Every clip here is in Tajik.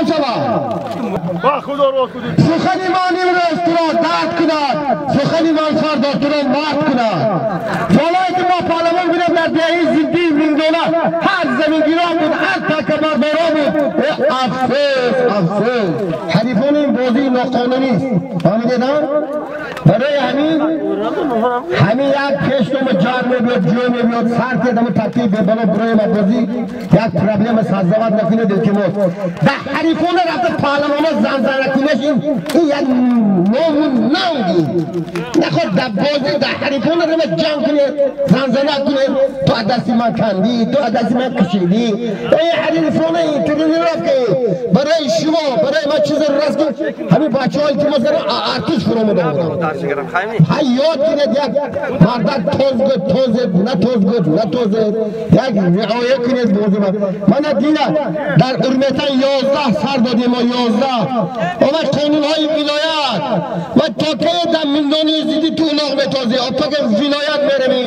ҷамъ шавад. Сухани ман имрӯз туро дард кунад, сухани ман фардо туро мард кунад. Солҳое ки мо паҳлавон будем дар деҳаи зиддии Миндона, ҳар замингирон буд, ҳар такабардорон буд. Афсӯс, афсӯс, ҳарифони ин бозии ноқонунист. Фаҳмидед? Барои ҳамин як пешнома ҷар мебиёд, ҷӯ мебиёд, сар кедаму такии бебало бурои ма бозӣ як проблема сазават накунед, илтимос. Дар ҳарифона рафта паҳлавона занзана кунеш, ин як ному нанги. Наход дар бозӣ дар ҳарифона рама ҷанг кунед, занзана кунед, ту аз дасти ман кандӣ, ту аз дасти ман кашидӣ. Ин ҳарифона ин тренировка барои шумо, барои ман чизе раст ки ҳамин бачаҳо илтимос кардам, артиш фуромада будам. Ҳаёт кунед, як мардак тоз гуд, тозед, на тоз гуд, на тозед, як риоя кунед бозӣ. Мана дина дар Урметан 11 сар додем мо, 11. Омад қонунҳои вилоят ва то ке дар Миндони зидди ту улоғ метозӣ, то ке вилоят меравӣ,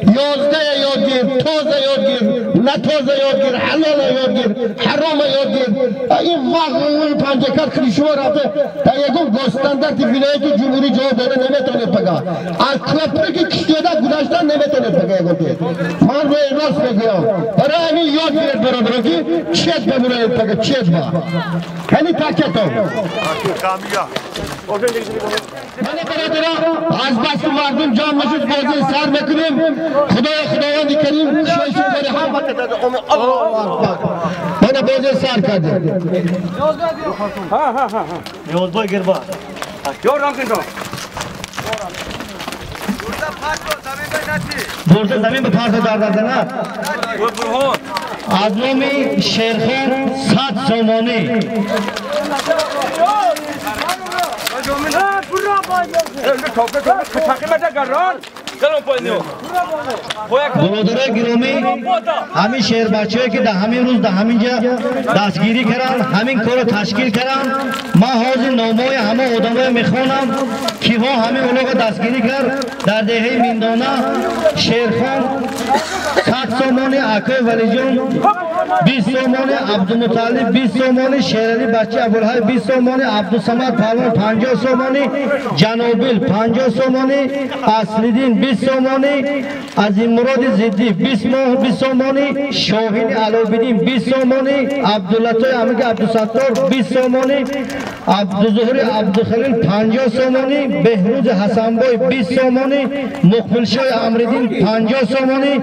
11 ёд гир, тоза ёд гир, на тоза ёд гир, ҳалола ёд гир, ҳарома ёд гир. Ин вақт панҷакар куни шумо рафта дар ягон госстандарти вилояту ҷумҳурӣ ҷавоб дода наметавонед пага. Аз кӯпре ки киштиёда гузаштан наметавонед пага ягон тез. Ман рӯи рост мегӯям. Барои ҳамин ёд гиред, бародаро, ки чет бабуроед пага, чет ба. Ҳани такетон. Мана бародаро, аз баски мардум ҷамъ нашуд, бозӣ сар мекунем. Худоё, Худованди Карим шоиши бари ҳама. Аллоҳу акбар. Мана бозӣ сар кардем. Ёзбой гирба. Бурда замин ба парта дар назанад. Аз номи Шерхон 100 сомонӣ. Бародарои гиромӣ, ҳамин шербачаҳое ки дар ҳамин рӯз дар ҳамин ҷа дастгирӣ карданд, ҳамин корро ташкил карданд, ман ҳозир номҳои ҳама одамое мехонам, киҳо ҳамин улоғро дастгирӣ кард. Дар деҳаи Миндона Шерхон 100 сомонӣ, акои Валиҷон 20 сомонӣ, Абдумуталлиб 20 сомонӣ, Шералӣ бачаи Абулҳай 20 сомонӣ, Абдусамад паҳлавон 50 сомонӣ, Ҷанобил 50 сомонӣ, Аслиддин 20 сомонӣ, Азиммуроди Зиддӣ 20 сомонӣ, Шоҳини Аловиддин 20 сомонӣ, Абдуллатои Амиги Абдусаттор 20 сомонӣ, Абдузуҳури Абдухалил 50 сомонӣ, Беҳрӯзи Ҳасанбой 20 сомонӣ, Муқбилшоҳи Амриддин 50 сомонӣ,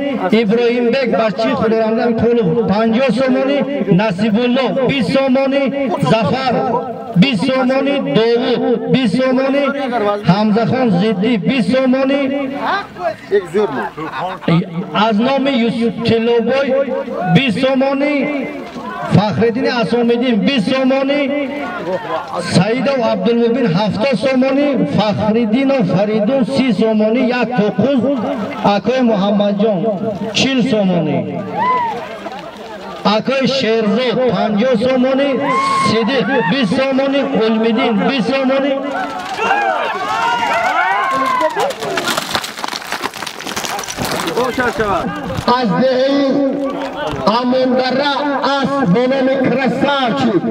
Иброҳимбек бачаи Худорамдан Қулов 50 сомонӣ, Насибулло 20 сомонӣ, Зафар 20 сомонӣ, Довуд 20 сомонӣ, Ҳамзахон Зиддӣ 20 сомонӣ, аз номи Юсуф Тиллобой 20 сомонӣ, Фахриддини Асомиддин 20 сомонӣ, Саидов Абдулмубин 70 сомонӣ, Фахриддинов Фаридун 30 сомонӣ, як тоқуз, акои Муҳаммадҷон 40 сомонӣ, акои Шерзод 50 сомонӣ, Сидиқ 20 сомонӣ, Улмиддин 20 сомонӣ. Аз деҳаи Амондара асп бо номи Красавчик,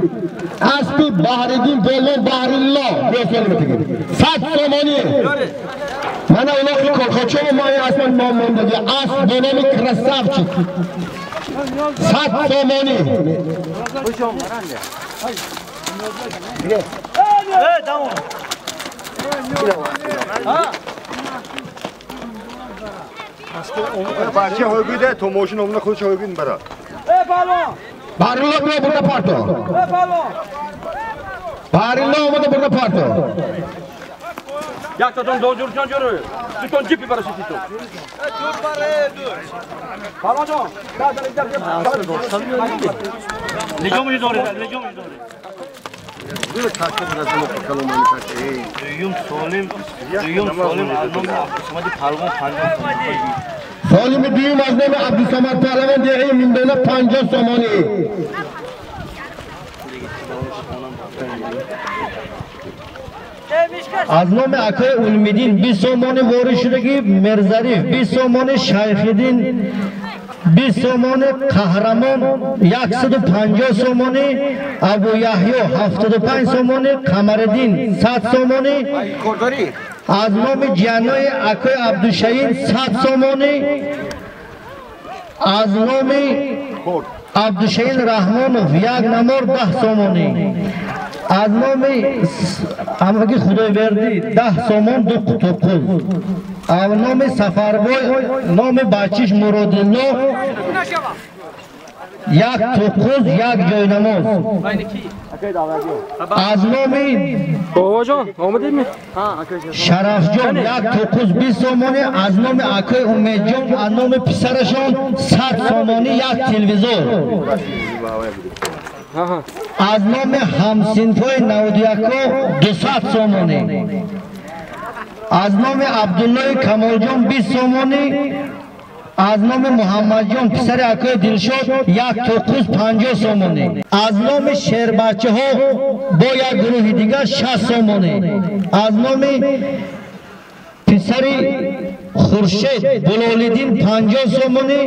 аспи Баҳриддин Болон Баҳрилло 100 сомонӣ. Мана улоқи корхочамо ма ин аспа ном мондагӣ, асп бо номи Красавчик 100 сомонӣ. Бача ҳойгӯйда то мошин омна худш ҳойгӯйн бара. Баҳрилло биё бурда парто. Баҳрилло омада бурда парто. Яктатон дожурчон ҷуру. Дутон ҷипи бараши титу. Палвонҷон, Леҷом доред, леҷом доред. Дуюм солим, дуюм солим аз номи Абдусамади паҳлавон 50 сомонӣ. Солими дуюм аз номи Абдусамад паҳлавон деҳаи Миндона 50 сомонӣ. Аз номи акои Улмиддин 20 сомонӣ ворид шудагӣ, Мирзариф 20 сомонӣ, Шайхиддин 20 сомонӣ, Қаҳрамон 150 сомонӣ, Абу Яҳё 75 сомонӣ, Қамариддин 100 сомонӣ, аз номи ҷанои акои Абдушаин 100 сомонӣ, аз номи Абдушаин Раҳмонов як намор 10 сомонӣ, аз номи амаки Худойбердӣ 10 сомон 2 қутуқуз, аз номи Сафарбой номи бачиш Муродилло як туқуз як ҷойнамоз, аз номи Шарафҷон як туқуз 20 сомонӣ, аз номи акои Умедҷон аз номи писарашон 100 сомонӣ як телевизор, аз номи ҳамсинфҳои 91 200 сомонӣ, аз номи Абдуллои Камолҷон 20 сомонӣ, аз номи Муҳаммадҷон писари акои Дилшод як туқуз 50 сомонӣ, аз номи шербачаҳо бо як гурӯҳи дигар 60 сомонӣ, аз номи писари Хуршед Булолиддин 50 сомонӣ,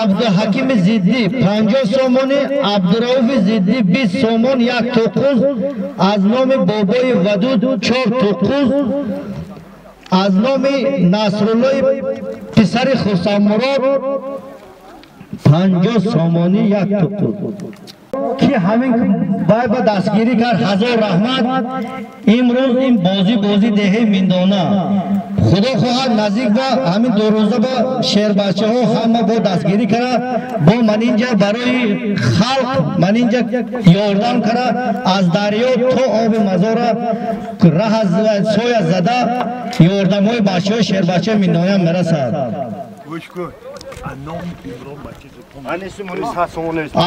Абдуҳакими Зиддӣ 50 сомонӣ, Абдурауфи Зиддӣ 20 сомон як туқуз, аз номи бобои Вадуд 4 туқуз, аз номи Насруллои писари Хурсандмурод 50 сомонӣ як туқуз. Ки ҳамин бай ба дастгирӣ кард, ҳазор раҳмат. Имрӯз ин бозӣ деҳаи Миндона. Худо хоҳад наздик ба ҳамин 2 рӯза ба шербачаҳо ҳама бо дастгирӣ карда, бо ман инҷа барои халқ ман инҷа ёрдам карда, аз дарё то оби мазора раҳ соя зада ёрдамҳои бачаҳои шербачаи Миндонаам мерасад.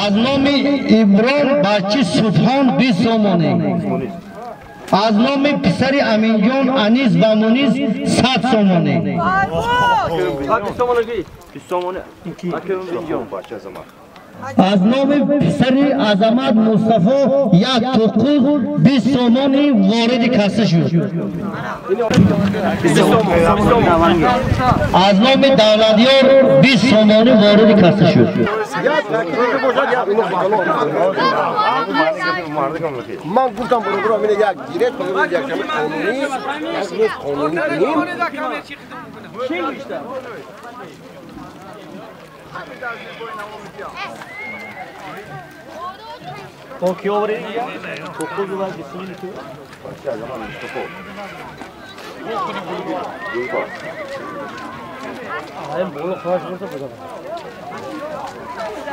Аз номи Иброн бачи Субҳон 20 сомонӣ, аз номи писари Аминҷон Анис ва Мунис 100 сомонӣ, аз номи писари Азамат Мустафо як туқуз 20 сомонӣ вориди касса шуд. Аз номи Давлатёр 20 сомонӣ вориди касса шуд. Ман гуфтам бародарам ин як гирет як қонунӣ, як рӯз қонунӣ кунем.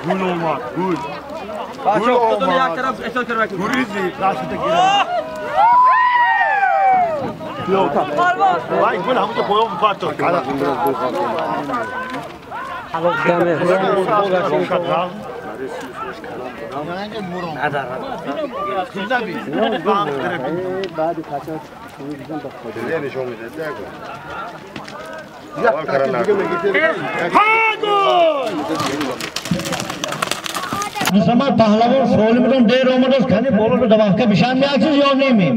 Гул омад, гул. Бача, худтон як тараф эҳтиёт карда кунед. Гуризи, дастата гирам. Вай гул ҳамонҷо поён партофт. Мусаммад паҳлавон солимдон дер омадааст, кани болоро давафка бишан меаксиз ё неми?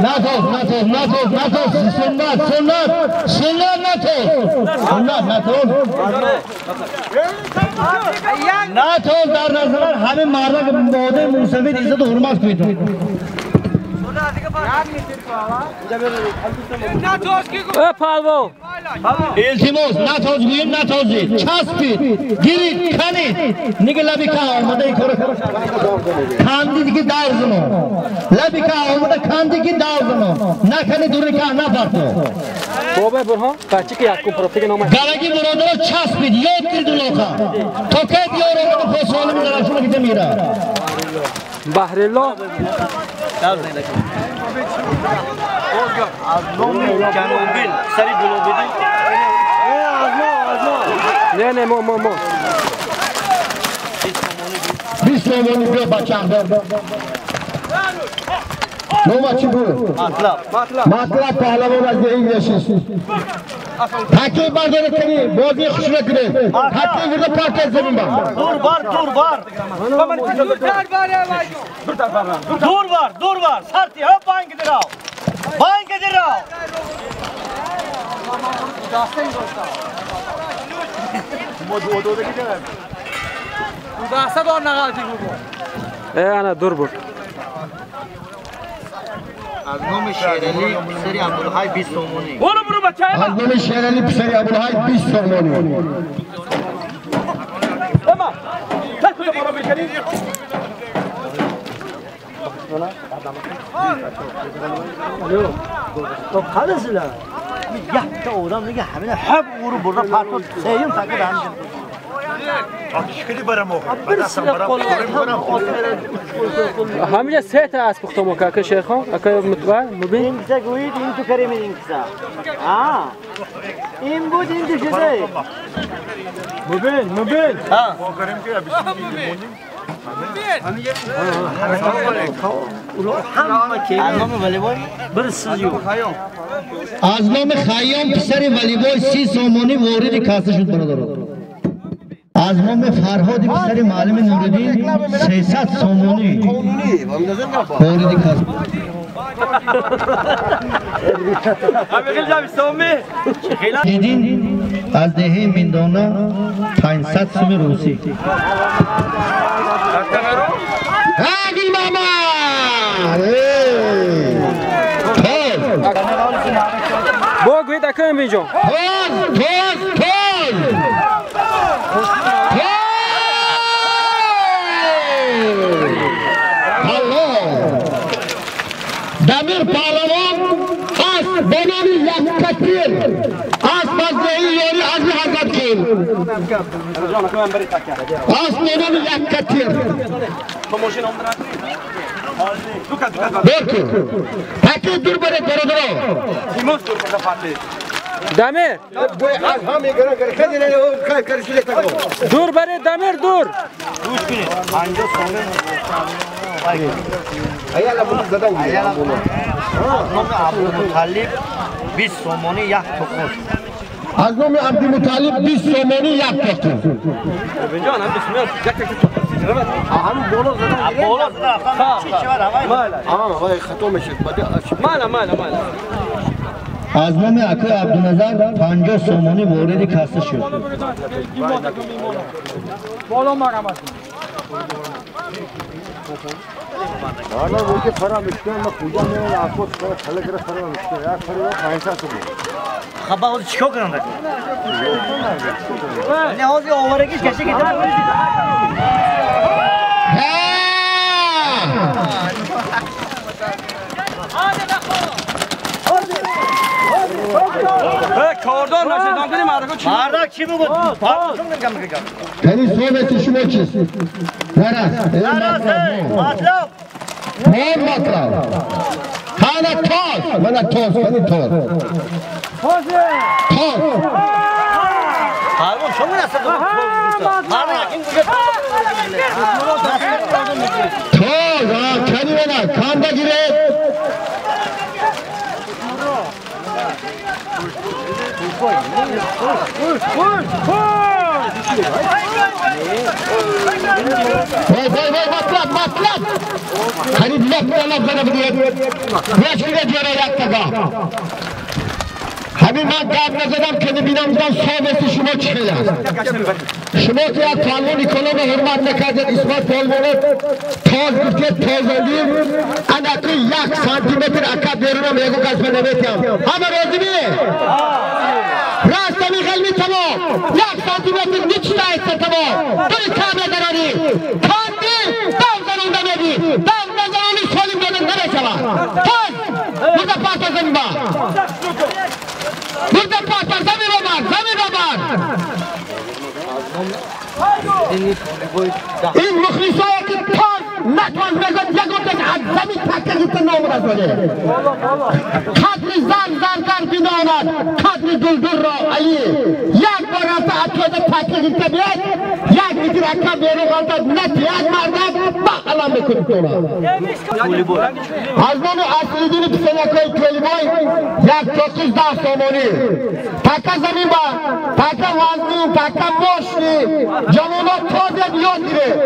Натоз, натоз, натоз, натоз, суннат, суннат, суннат, натоз, суннат, натоз, натоз. Дар назар ҳамин мардак модаи мусавид иззату ҳурмат кунед. Илтимос, натоз гӯем, натозид, часпид, гирид, канид, ниги лаби ка омада ин кора кандид ки давзуно, лаби ка омада канди ки давзуно, накани дури ка напарто. Галаги бародаро часпид, ёд гирид улоқа, то кай диёр омада посолими зарафшуна гида мера. Баҳрилло аз номи Ҷанобил сари Гулобидин. Не, не, мо мо мо 20 сомонӣ биё бачаам. نوما چی بود؟ مطلب پهلوان از این نشست. تکی برداره کنی بازی خوش نکنی. تکی برده پارت زمین با. دور بار دور بار. دور بار دور بار. سرتی ها پایین که دراو. پایین که دراو. انا دور بر. از نام شیرعلی پسری عبدالحی 20 سومونی. برو برو بچه. از نام شیرعلی پسری عبدالحی 20 سومونی. اما تکو برو بکنی. تو خلاص لا. یک تا آدم دیگه همین حب برو برو پاتو سیم فقط همین. همینجا سه تا اسب پختم که شیخان اکای متبع مبین این کسا گویید این تو کریم این کسا این بود این تو شده مبین مبین از نام خیام پسر ولیبای 30 سومونی وارد کاسه شد برادران. از نام فرهاد پسر معلم نورالدین 300 سومونی وارد کاسه. دیدین از دهه میندانه 500 سوم روسی. هاگی ماما با گوید اکم بیجان. توز توز توز دمیر پهلوان از بنام یک کتیر از مزدهی یاری از حضرت کن از بنام یک کتیر برکن تکی دور برید برادران دمیر دور برید دمیر دور از نام عبدالمطلب 20 سومونی یک تخم. از نام عبدالمطلب 20 سومونی یک تخم. از نام اکوی عبدالنظر 50 سومونی وارد کاسه شد. حالا وہ کہ فرا مشکل میں پوجا میں آپ کو خلق رہا فرا مشکل یار فرا 500 سوم خبا او چیکار کنم نه هوزی اوورگیش کشی که کاردار نشه دانتنی مردک چی مردک چی بود پارتون نگم میگم یعنی صحبت شما چیست نرس مطلب مهم مطلب هانا تاز من تاز من تاز تاز پارون شما نسل مردک این گوشه تاز کنی من کان بگیره وای وای وای مطلب مطلب خرید لپ لپ زنه بدید نشیده جره یک تگا همین من گپ نزدم که نبینم دیدم ثابت شما چه است. شما که یک پهلوان کلام حرمت نکردید اسمت پهلوان تاز گفتید تازندی انا که 1 سانتی متر عقب بیرونم یکو کس من نمیتیم همه راضی بی؟ راست می خیلی تمام 1 سانتی متر نیچتا است تمام توی کامل دراری کاندی دم زنونده نبی دم نزنونی سالم دادن نمیشود تاز برده پاتا زمین با برده پاتا زمین بابر زمین بابر. این مخلصایی که تاز نتوان بزن یگوتش از زمین تکه گیت نام رسوله قدر زر زر زر بیناند قدر دلدل را علی یک بار رفته از توده تکه گیت بیاد یک میتر اکا بیرون غلطت نتیاد مردد با ҳалолам мекунем тона. Аз номи Аслиддини писаракои Толибой як тоқиш 10 сомонӣ. Така замин ба, така вазнин, така мошни. Ҷавонот тоза ёд гиред.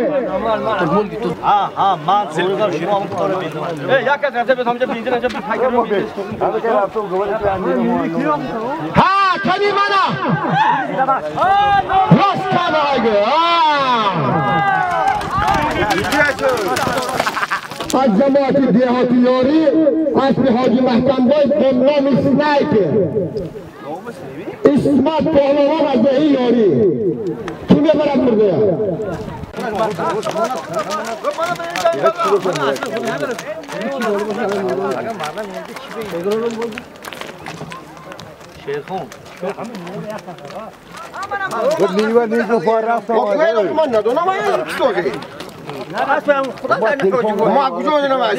Ҳа, ман зургам шумо ҳам кора бинам. Як кас рафта бед ҳамҷа бензин ҳамҷа пайкар. Ҳа, кани мана. Рост кана айгу. Аз ҷамоати деҳоти ёрӣ аспи ҳоҷи маҳкамбой бо номи снайпер Исмат паҳлавон аз деҳи ёрӣ. Кӣ мебарад мурдая? Шерхон. Ман надонам чӣ. ما کجا میدونم از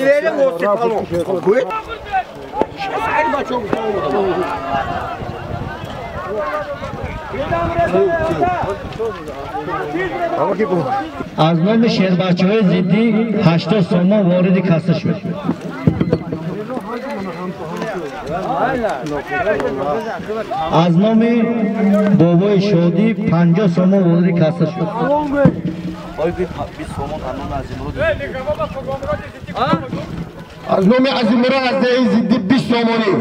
Аз номи шербачаҳои зиддӣ 80 сомон вориди касса шуд. Аз номи бобои шодӣ 50 сомон вориди касса шуд. Аз номи Азимурод аз деҳи зиддӣ 20 сомонӣ.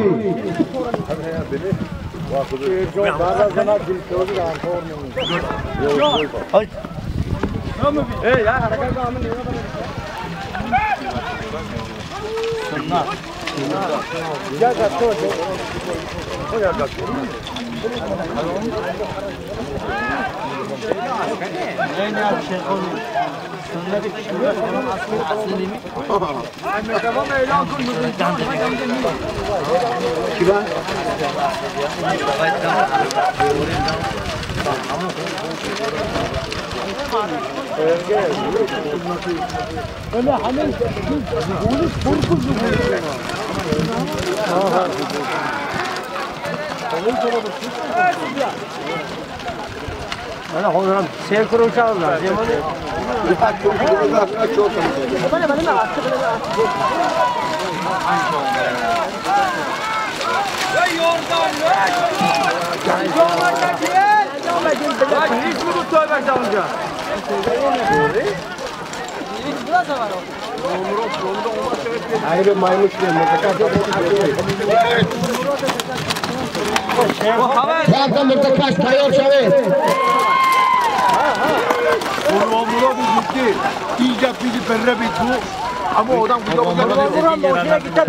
Муртакаш тайёр шавед.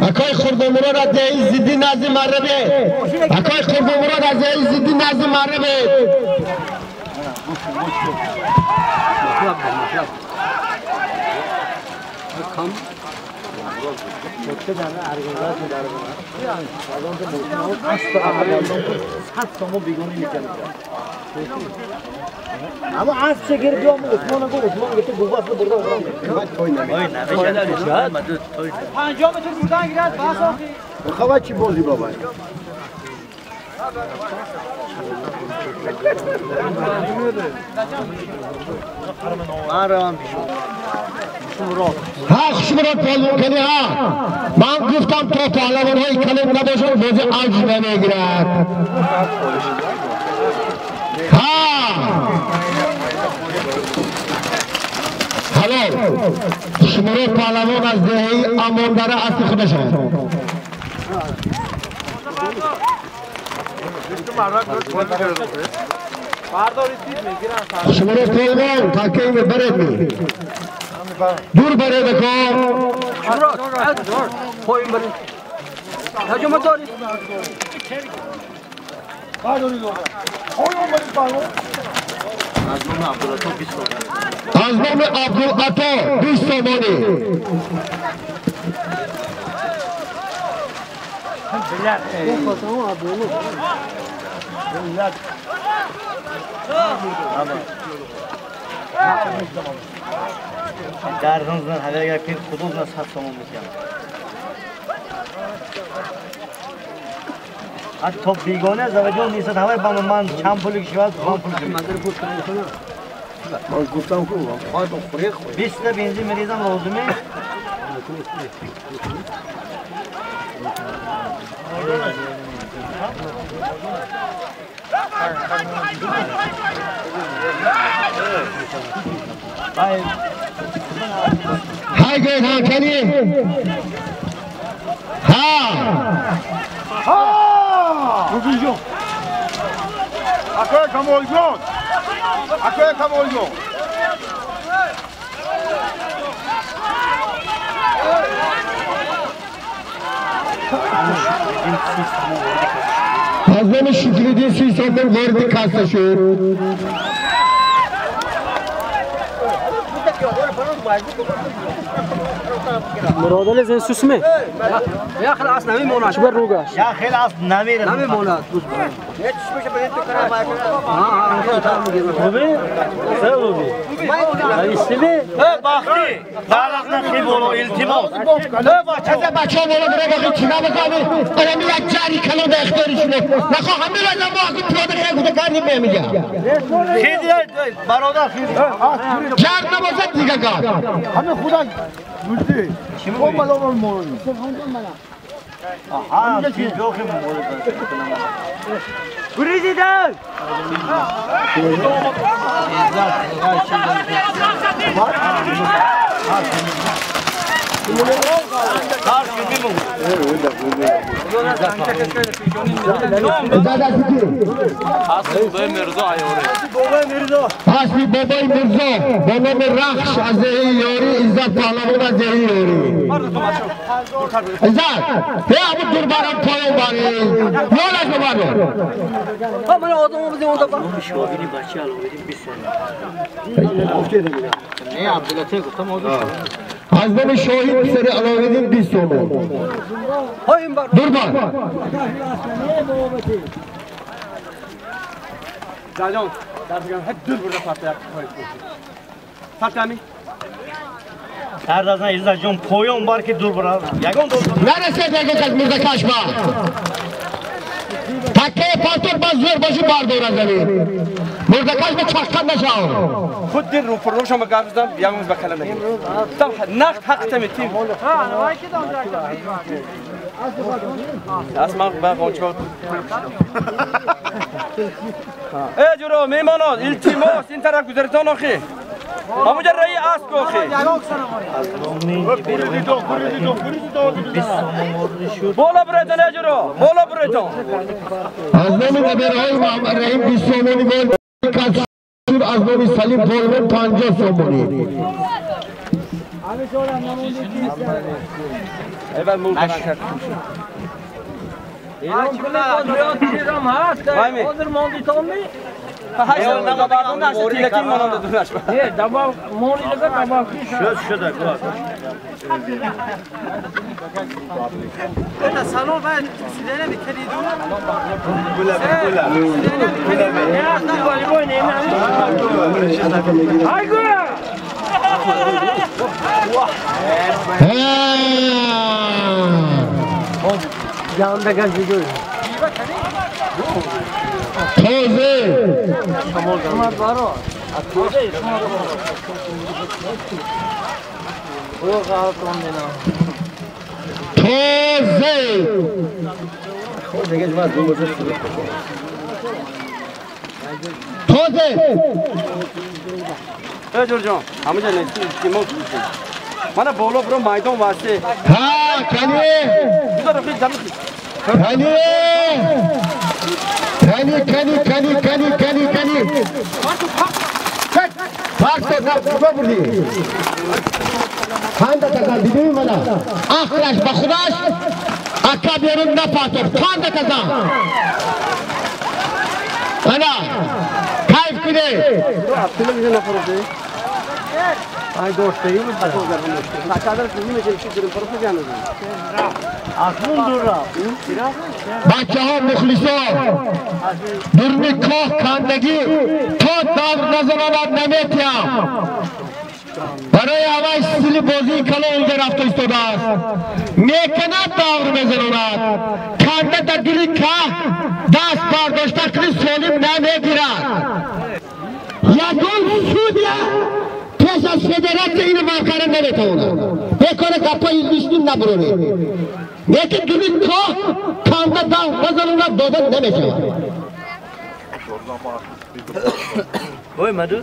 Акои Қурбонмурод аз деҳи зиддӣ назди марра биед. Акои Қурбонмурод аз деҳи зиддӣ назди марра биед. اما از چه گیر بیام عثمان گفت عثمان گفت گوباس برده 50 متر بردن گیرد بس آخی خبر چی بازی بابا من روم پیشون ها خوشمراد پهلوان کنی ها من گفتم تا پهلوان های کلم نباشند بازی اوج نمیگیرد. ها حلال خوشمراد پهلوان از دهی اماندره اصل خودشان. خوشمراد پهلوان تاکه برد می دور بره بکن. از نام عبدالعطا 20 سامانی. در روز هوا که خودم از 7 سامون میشم. حتی بیگانه زوجون نیست هوای با من چند پولی که شود من پول. من گفتم که خواهد خوری خوری 20 تا بنزین مریضم لازمه. های گوید ها کنی ها ها روبین جون اکوی کمال جون اکوی کمال جون از نام شکریدین 30 سومون وارد کاسه شد. مرادل زن سوسمه یا خلاص نمیمونه چه بر روگاش یا خلاص نمیره نمیمونه یه چیز میشه برید تو کرا ها ها روبی ایستیمی باختی دارقنا خی بولو التماس بچه بچه بولو برای باقی چینا بکنی آدمی یک جری کلو به اختیارش نخواه همه را باقی پیاده خیلی گوده کردیم بمیگه خیلی برادر خیلی جرد نباشد دیگه کار همه خدا ملتی چی مالا مولو آها چی جوخی مولو گریزیدن حسبی بابای میرزا با نام رخش از یاری عزت پهلوان از یاری عزت هی ابو دوربرم پایان باری یالش ببرم من آدمو بزیم اونجا بچه نه عبدالله گفتم از نام شاهین پسر علاوالدین 20 تومان دوربر جان درگم هر دور برده پرت پرت سردازن عزت جان پایان بار که دور برا یگان دور نرسید یگان کس مرده کشما تکه پاتور باز زور باشی بردار زمین مرده کشما چقدر نشاو خود دیر رو پروش هم گرفتم یگان به کلام نگیر نقد حق تمیتیم از من به قانچ ای جورو میمانان التماس این طرف گذرتان آخی همونجا رای اسب آخی بالا برایتان ای جورو بالا برایتان از نام نبرهای محمد رحیم 20 سومونی بود از نام سلیم پولمون 50 سومونی تازه تازه جور جان همه جا نیستی من بالا برو میدان واسه ها کنی کنی کنی کنی کنی کنی کنی کنی پاک تو بردی خنده تزن دیدی من آخرش به خودش اکا بیرون نپاتور خنده تزن انا کیف کنی ay do'stayım بچه ها مخلصان درمی کاه کندگی تا دور نزناند نمیتیم برای اول سیل بازی کلا اونجا رفت ایستاده است میکند دور میزناند کنده در دل کاه دست برداشته کنی سالم نمیگیرد یگان سود федератсия инро манкара наметавонад. Бекора гапҳои лишним набуроред. Лекин дуни коҳ канда дав назанонад дода намешавад. Ой, маду,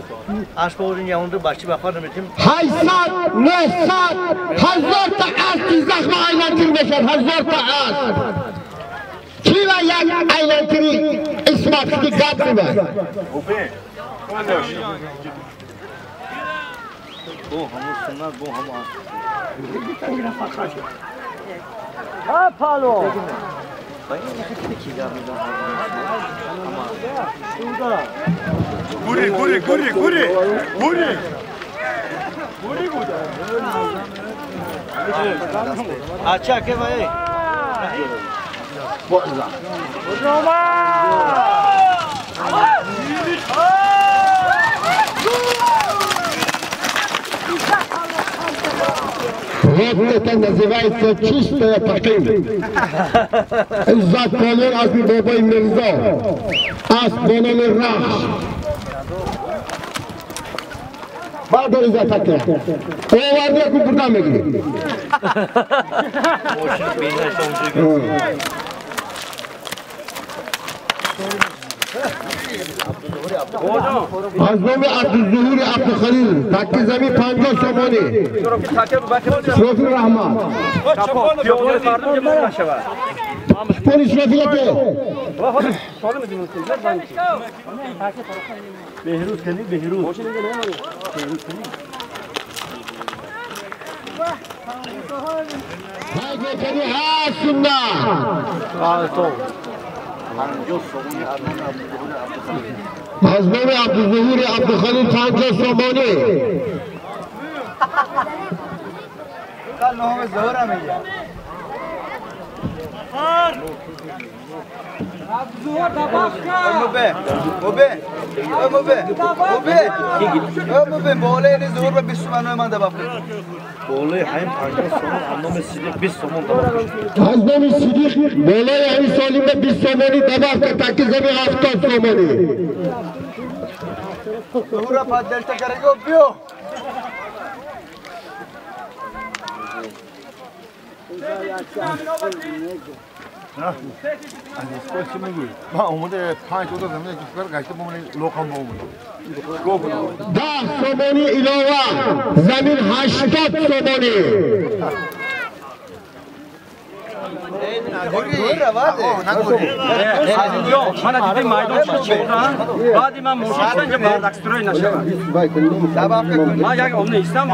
ашбоғин явонду бачи бахвар наметим. 800, 900, 1000 та аски захма айлантир мешавад, 1000 та асп. Чи ва як айлантири исмат ки гап мебарад? Бо ҳаму суннат, бо ҳаму асп. Ҳа, пало. Гури, гури, гури, гури, гури. Гури гуда. Ача ке вай. Вот это называется чистая тақим. Иззат Полон аз бобои Мирзо, аз бо номи Рахш. Бардор иззат ака. Оварди яку бурда мегирӣ. Аз номи Абдузуҳури Абдухалил таки замин 50 сомонӣ. Исрофил Раҳмат. Пол Исрофил ака. Беҳрӯз кани, Беҳрӯз. Хайде кани ҳа суннат. Аз номи Абдузуҳури Абдухалил 50 сомонӣ. Болои ҳамин 50 сомон аз номи Сидиқ 20 сомон добав шуд. Аз номи Сидиқ болои ҳамин солима 20 сомонӣ добав кард, таки замин 70 сомонӣ. Ман омода 5 одам замин кишвар гашта бо ман лоқам бо омода. 10 сомонӣ илова, замин 80 сомонӣ. Мана дидем майдон чӣ баъди ман мошинан ҷа бардакстрой нашавад. Ман як омна истам.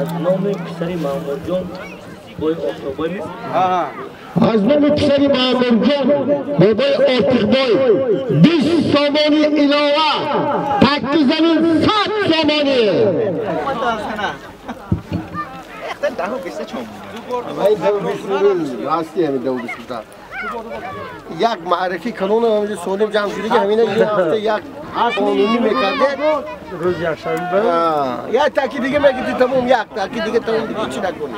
Аз номи писари Маъмурҷон бой Офтобой мист? Аз номи писари Маъмурҷон бобои Ортиқбой 20 сомонӣ илова, таки замин 100 сомонӣ. Як маърифи канона ҳаминҷо солим ҷамъ шуда ки ҳамина як ҳафта як қонунӣ мекарде. Рӯз якшанбе. Як таки дига мегирди тамом, як таки дига тамом, дига чӣ накунӣ.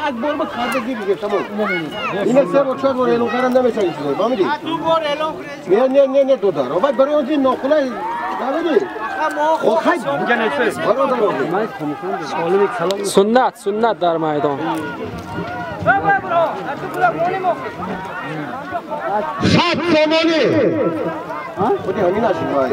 Як бор ба карда гирифт тамом. Ина се бор чор бор эълон кардан намешавад ин чизо, фаҳмидӣ? Ду бор эълон кунед. Не, не, не, не додар. Вай барои он ки нохулай фаҳмидӣ? Суннат, суннат дар майдон. 100 сомонӣ. Худи ҳамин ашид вай.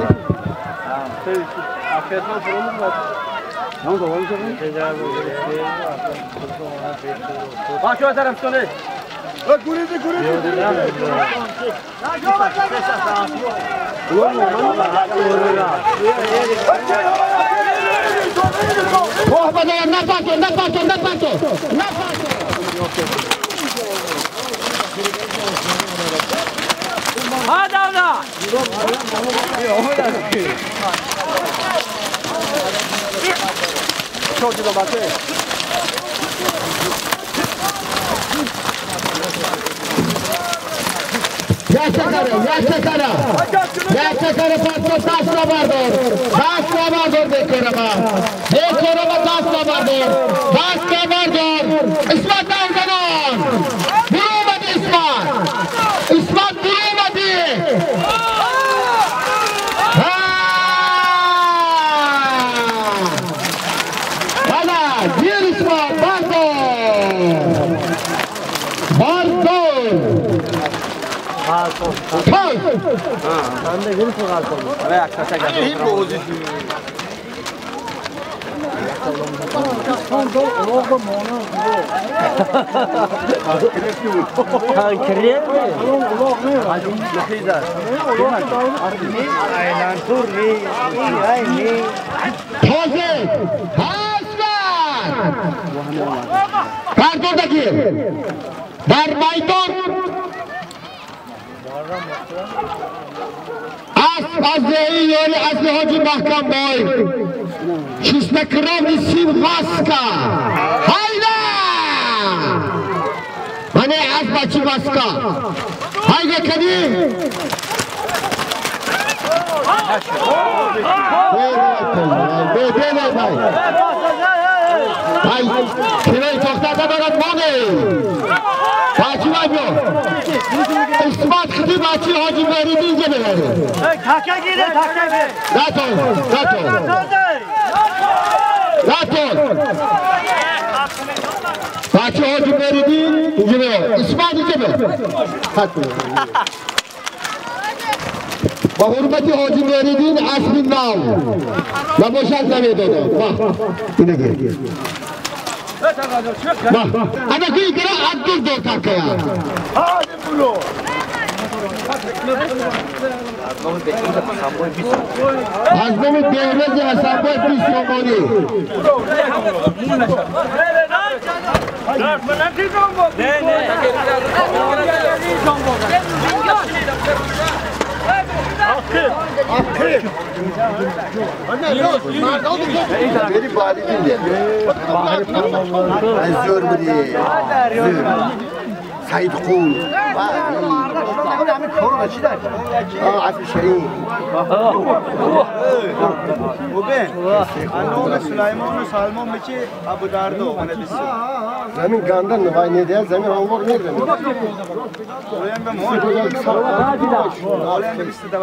Yaşakara patla taşla bardor. Taşla bardor bekorama. Bekorama taşla bardor. Taşla bardor. İsmat Davdanon. Vurulmadı İsmat. İsmat vurulmadı. تازه هستن بردوردگیر در میدان اسب از زهی یاری اصل حاجی محکم بای چیستکرامی سیم واسکا هایده منه از بچی واسکا هایده کنی بی تخته دارد مانه بچی باید بیا اسمت خدی بچی حاجی مهری اینجا ببره تکه گیره تکه گیره نتون نتون نتون بچی حاجی مهری اینجا ببره اسمت اینجا ببره با حرمت حاجی مهریدین اسب نو نباشد نمیدادم اینه گیر انا کی کرا عبد دو تاکیا از نام بهروز حسن بای 20 سومانی سعید قول زمین گندن نوای نیده زمین هموار نیده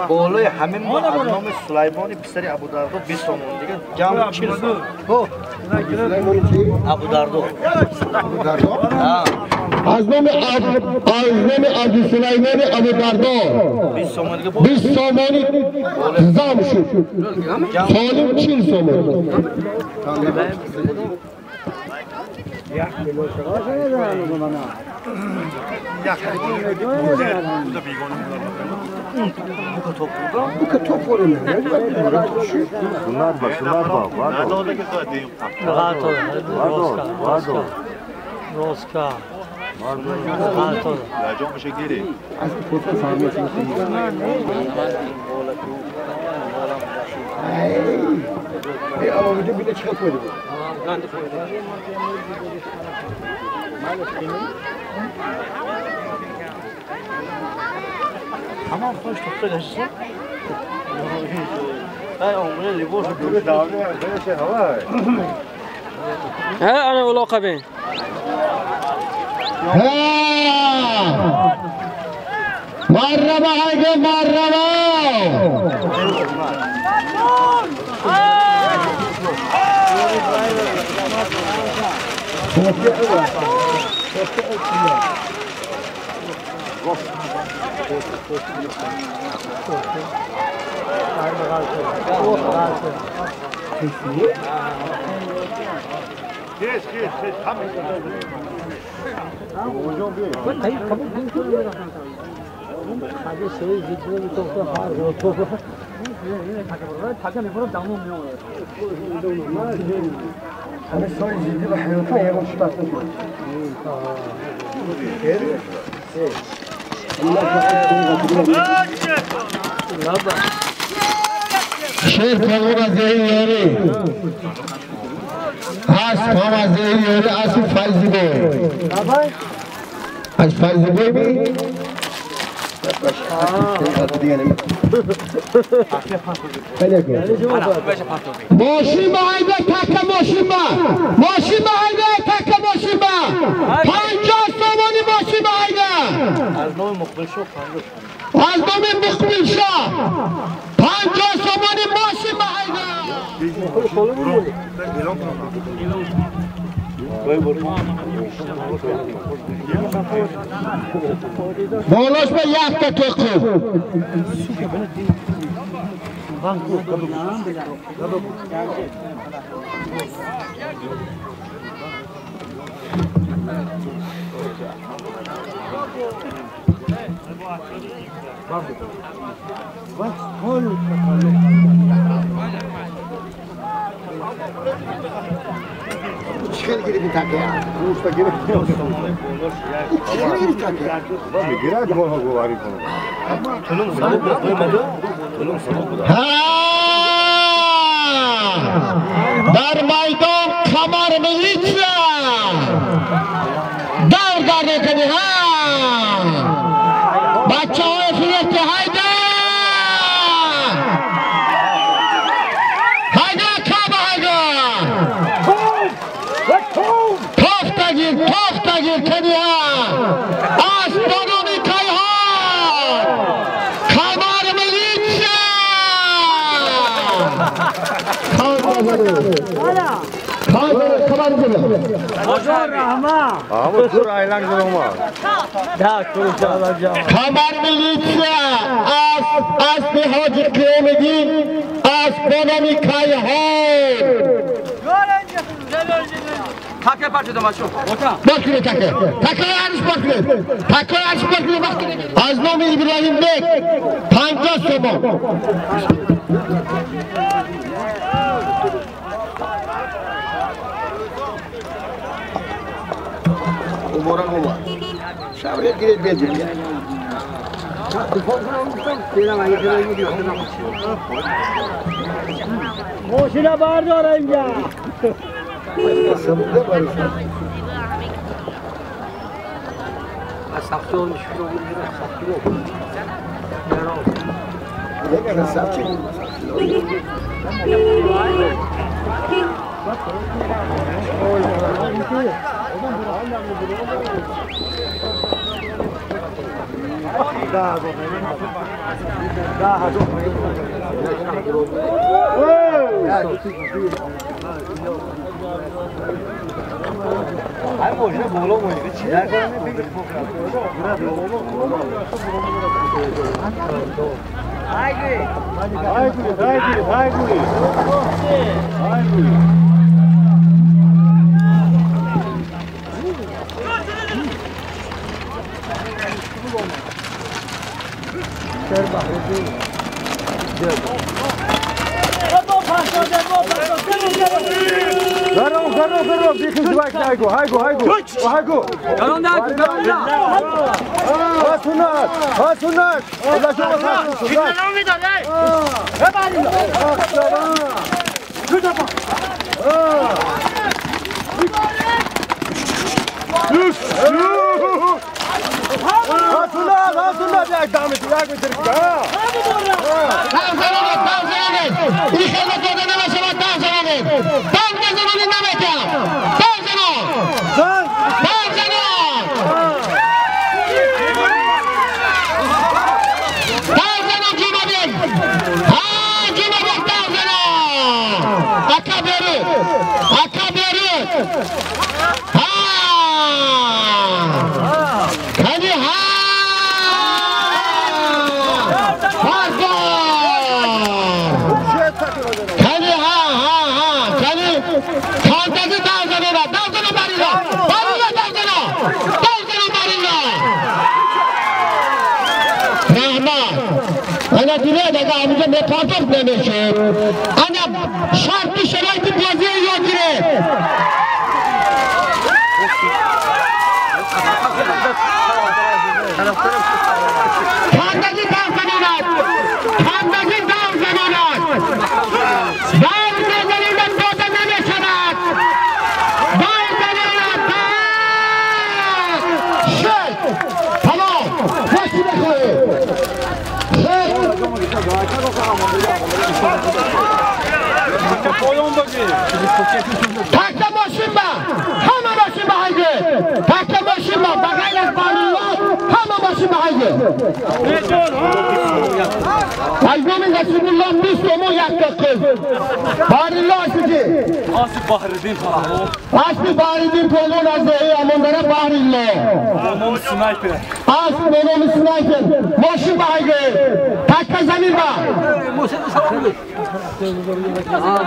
بالای همین ما از نام سلیمان پسر ابودردو 20 تومان دیگه جمع 40 سوم. ابودردو از نام عبد سلیمان ابودردو 20 سومانی زم شد سالم 40 سومانی. Bunlar var, bunlar var, var. Var var. Roska. Tamam koş topla kaçsın. Ben onları libor. ها انا ولا بين. ها مرحبا هاي مرحبا. شیر پلوان از یاری هست هم از یاری از فیضی بی از فیضی بی بی ماشین با هایده تکه ماشین با ماشین با هایده تکه ماشین با 50 سومانی ماشین با هایده از نام مقبل شاه از نام مقبل شاه 50 سومانی ماشین با هایده. Болаш ба якта тоқу. چه گیری تکه؟ اوستا گیری. چه گیری تکه؟ میگیرد بالا گواری کنه. در میدان کمر میلیتیا دور گرده کنی ها بچه های فروخته هایده هایده کابه هایده تافتگیر تافتگیر کنی ها از بانوی کیهان کمر میلیتیا کمر میلیتیا از اسب حاجی قیامدین از بانوی کیهان تکه پرچه دماشو باکنه تکه تکه عرش باکنه تکه عرش باکنه از نام ابراهیم بک 50 سومان مبارک اومد شبریت گیرید بیاد جلوی ماشینه بردار اینجا تکه ماشین با همه ماشین با هایده تکه ماشین با بغیر از بانوات همه ماشین با هایده از نام رسول الله 20 تومان یک تا قز. بحرالله اسم کی؟ اسم بحرالدین پهلوان. اسم بحرالدین پهلوان از دهه امان داره بحرالله. نام سنایپر. اسم نام سنایپر. ماشین بایگه. تک زمین با.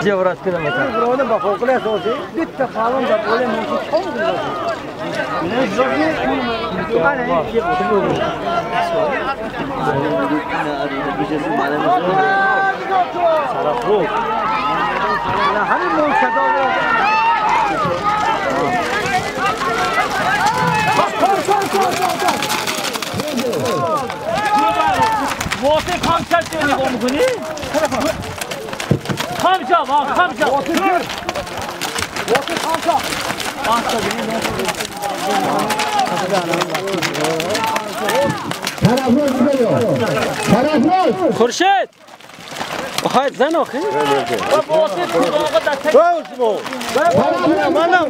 جورات کردم. برادر با فوقله اساسی. دو تا پهلوان در بالا ماشین چون واسه خمسه چه نگاه میکنی؟ خمسه وا خمسه واسه خمسه خورشید بخواید زن آخه منم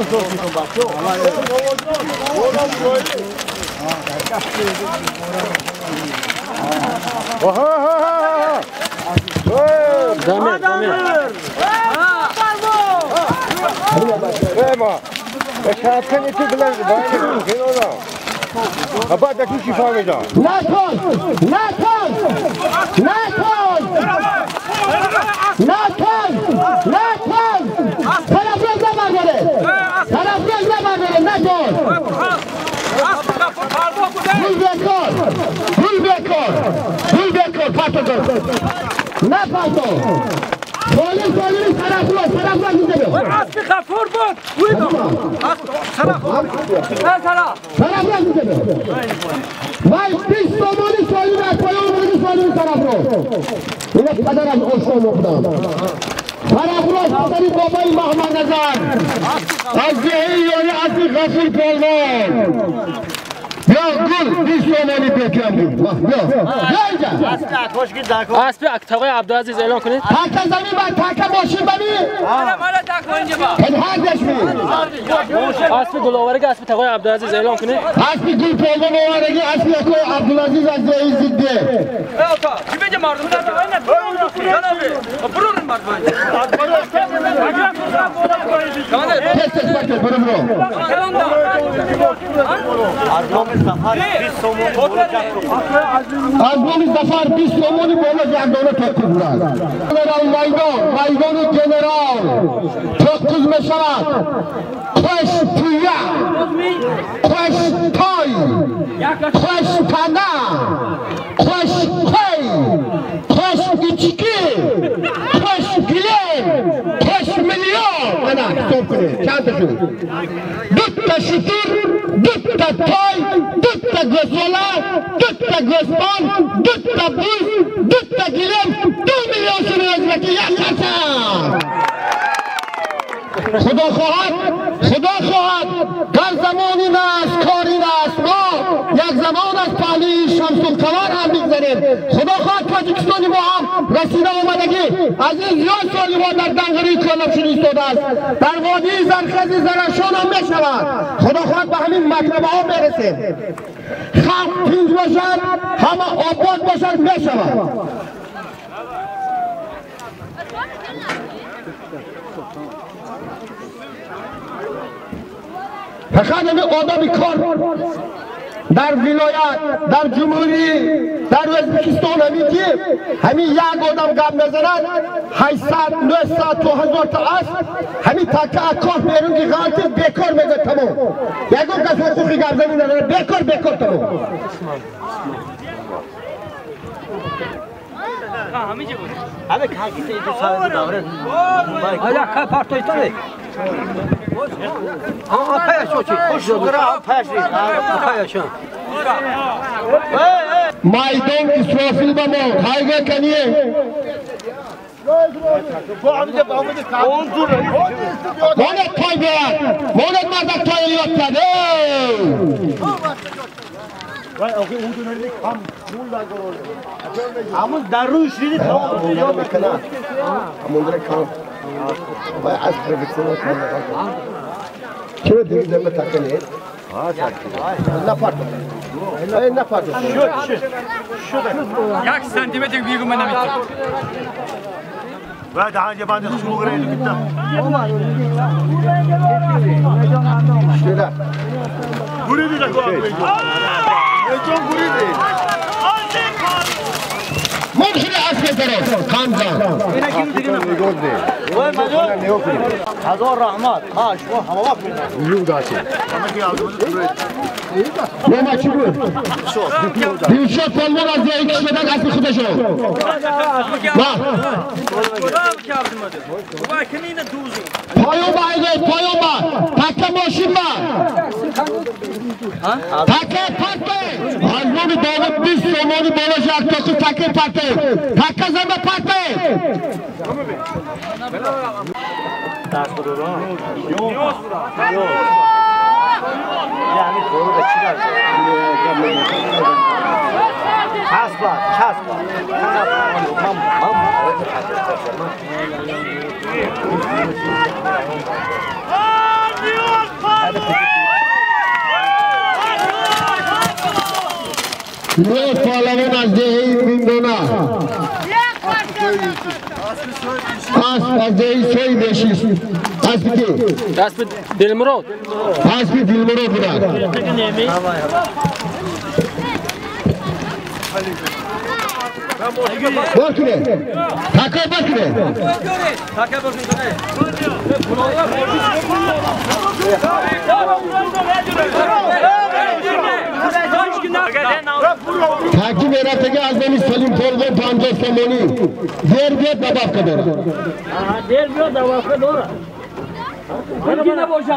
عثمان نکن نکن نکن نکن نکن طرفدار نبرداره طرفدار نبرداره نکن پول بکن پول بکن پول بکن پاتو کن نه پاتو سالم سالم طرفدار طرفدار میزنه اسب غفور بود طرفدار میزنه وای 20 تومانی سالم از پایان بودی سالم طرفدار اینا پدر از آشنا مقدم طرفدار پدری بابای محمد نظر از دهی یعنی اصل غفور پهلوان یا گل 20 تومانی پکم بود بیا بیا اینجا اسب اکتاقای عبدالعزیز اعلان کنید تکه زمین با تکه ماشین ببین هر دش می اسب گل آورگی اسب تقای عبدالعزیز اعلان کنید اسب گل پهلوان آورگی اسب یکو عبدالعزیز از دهی زده چی بگه مردم برو مردم تست پاکت برو برو از نام ظفر 20 تومانی بالا یک دانه تکیز برد جنرال میدان میدان جنرال تکیز میشود خوش پویا خوش تای خوش تنه خوش پی خوش گیچکی خوش گلیم خوش میلیون انا حساب کنید چند تا شد دو تا شتر دو تا تای دو تا گوساله دو تا گوسفند دو تا بز دو تا گلیم 2 میلیون سوم ازبکی یک قسم خدا خواهد خدا خواهد در زمان این است کار این است ما یک زمان از پهلوی شمس القمر هم میگذریم خدا خواهد تاجیکستان ما هم رسیده آمدگی از این زیاد سالی ما در دنگری کلاب شده ایستاده است در وادی زرخیز زرشان هم میشود خدا خواهد به همین مطلبه ها برسیم خلق پینج باشد همه آباد باشد میشود فقط همین آدم کار در ولایت در جمهوری در ازبکستان همین که همین یک آدم گپ میزند 800 900 تا 1000 تا است همین تکه کار بیرون که غلطی بیکار میگه تمام یکم کس حقوقی گپ زنی نداره بیکار بیکار تمام همه کاکی ته سال دوره آیا پارتویتونه میدان اسرافیل با ما هایگه کنیه مانت پای بیاد مانت مردک تای یاد کرد همون در روش دیدی همون در کام از پروفسیونال چرا دیگه زمین تکنه؟ نه پارتو. نه پارتو. شد. یک سانتی متر بیگم من نمیتونم. بعد عاجب بعد خشمو غريب قدام. غريبي لك غريبي. ممكن اسمع خمسة. هزار رحمت. ها شو حمامك ما چی بود؟ دیوشاد پالمان از یک کشمدک اسم خودشو. پایون با ایده پایون با تکه ماشین با تکه پرته از نام داود 20 سومانی بالا شد تاکو تکه پرته تکه زنده پرته یعنی کارو به چی در چسب چسب نه پهلوان از دهی میندونا اسب از دهی سوی بشیش اسب کی؟ اسب دلمراد اسب دلمراد بودن بار کنه تکه بار کنه تکه بار کنه تاکی میرفت که از نمی سلیم پلوان 50 سومانی دیر بیاد دباب که داره دیر بیاد دباب که داره ممکن نباشد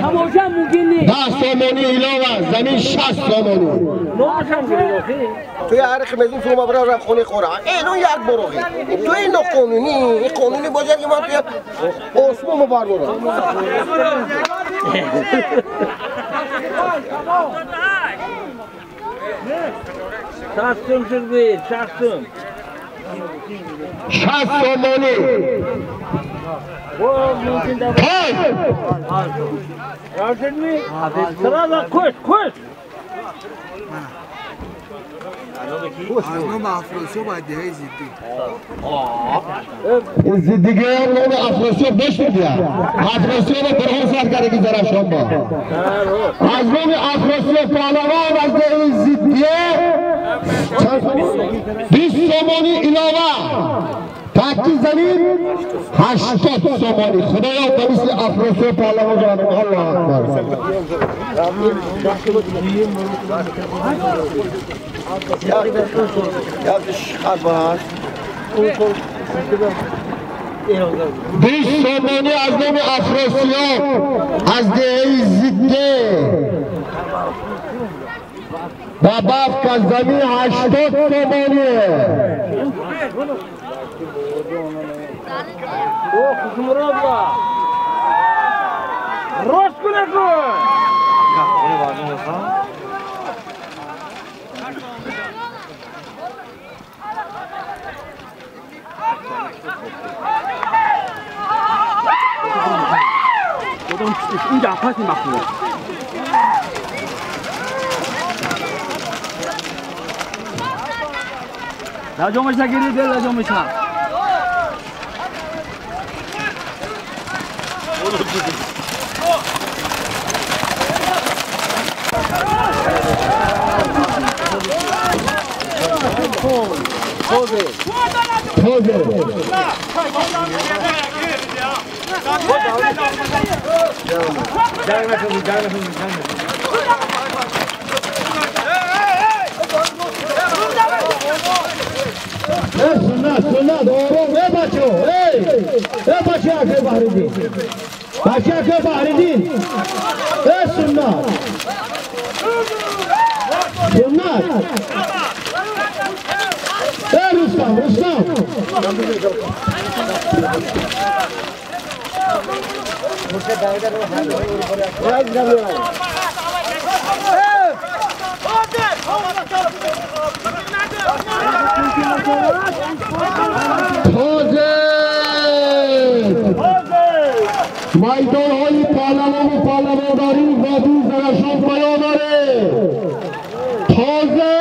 تماشا ممکن نیست 10 سومانی علاوه زمین 60 سومانی توی هر خمیزون فرما برای رفت خونه خوره اینو یک بروغی تو این قانونی این قانونی باشه که من توی آسمون بردارم شخصم شد بید شخصم 60 سومانی های راضی می سراغ کش کش از نام افراسیاب باید دهه زیدی این زیدگی هم نام افراسیاب بشنید افراسیاب برهان سر کرده که زرفشان با از نام افراسیاب پهلوان از دهه زیدیه 20 سومانی علاوه تاکی زمین 80 سومانی خدایا به مثل افراسیاب پهلوان جانم الله اکبر 20 سومانی از نام افراسیاب از دهه زیده و بافک از زمین 80 سومانیه راست کنه کن اینجا پس مخلوق لجامش نگیری دل لجامش نه سنت آرام ای بچه ای ای بچه اکه بحریدین بچه اکه بحریدین ای سنت سنت ای رستم رستم تازه майдонҳои паҳлавону паҳлавондарии водии Зарафшон поён дорем. Тоза!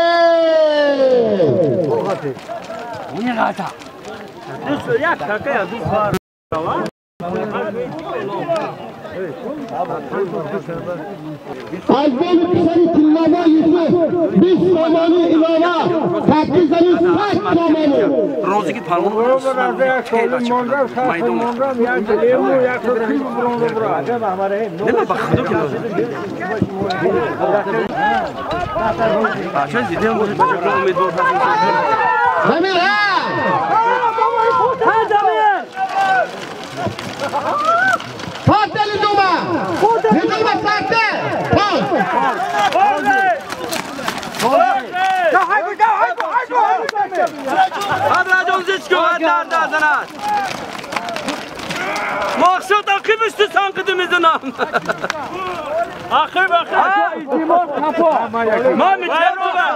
از بین پسری تلاما یوسف 20 سامانی илова такки зани 100 сомонӣ. Розиги палвон майдон. Не ба худо ки бача зидем бошад бача умедвор ҳастем. Замир ҳа! Фател дума! Дума фател! Пас! Maksat akib üstü sankıdımızın am. Akib akib. Ma mi terroba.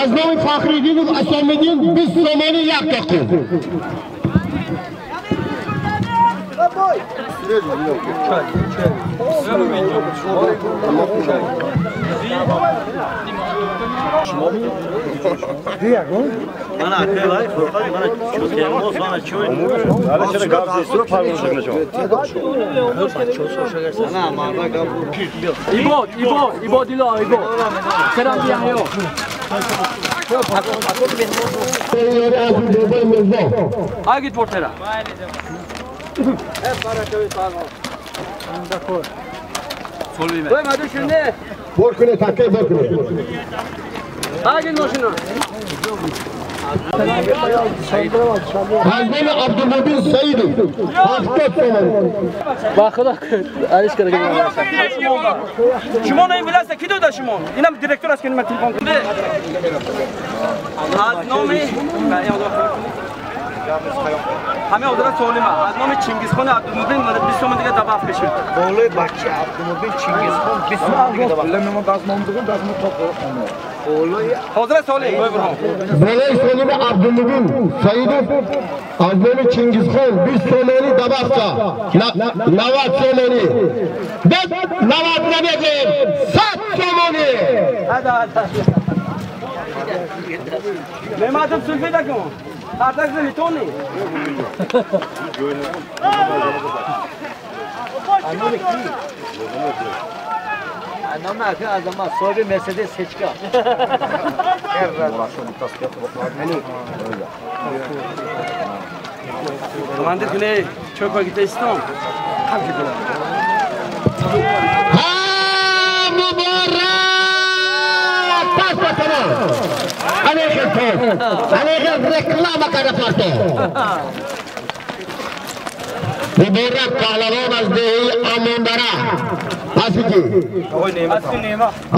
از نام فخریدین و اسامدین 20 سومانی یک دقیقه. Agit portera. Borkune takke borkune. Agit maşına. Hazreti Abdülmubin Saidov. 70 сомон. Ба худо алиш карда. Шумо ин виласа ки дода шумо? Инам директор аст ки ман телефон кунам. Аз номи ҳама одара солима. Аз номи Чингизхон Абдулмубин 20 сомон дига добав кашид. Болои бача Абдулмубин Чингизхон 20 сомон дига добав. Ҳозир солим Болои солими Абдулмубин Саидов аз номи Чингизхон 20 сомонӣ добавка 90 сомонӣ. Без 90 намегӯем 100 сомонӣ. Неъматов сулфида кун. Артак метони. Номи ака Азамат соҳиби Мерседес ҳечка. Командир куне чӯпа гитаистон. Ҳа муборак! Пас ба тамом. Алейхи тоз. Алейхи реклама карда парто. Муборак паҳлавон аз деҳаи Амондара. Аспи ки?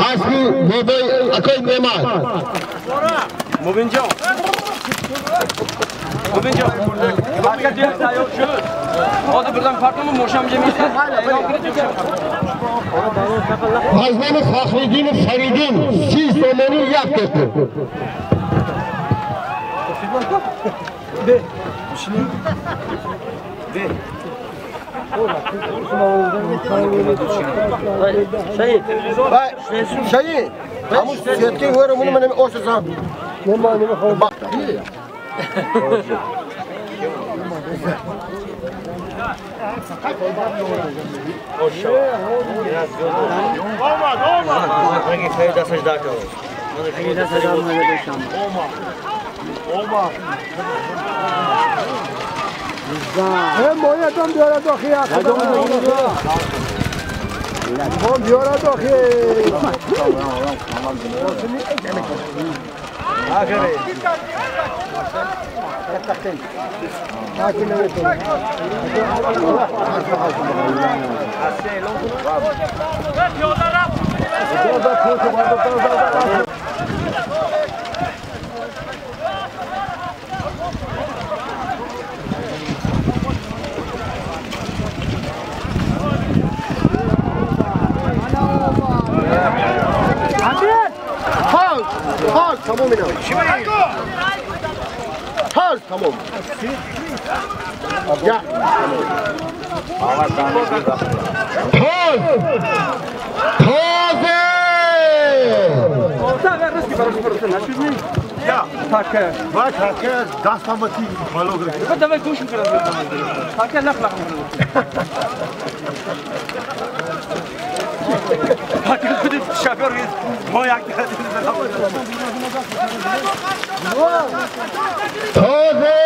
Аспи бобои акои Неъмат. Мубинҷон. Мубинҷон. Ҳаракат як тайёр шуд. Ҳозир бурдан партому мошам ҷемиса. Аз номи Фахриддину Фаридун 30 сомонӣ як тоқу. Шаҳид, ҳамун сетки вера муну манам ошасам. Тамом инам. Таз тамом. Я. Тоз! Тозе! Я. Вай таке дастамати боло гирифт. Давай гӯш мекунам. Таке лах лах мекунам. Таке худи шофёр мо як Тозе!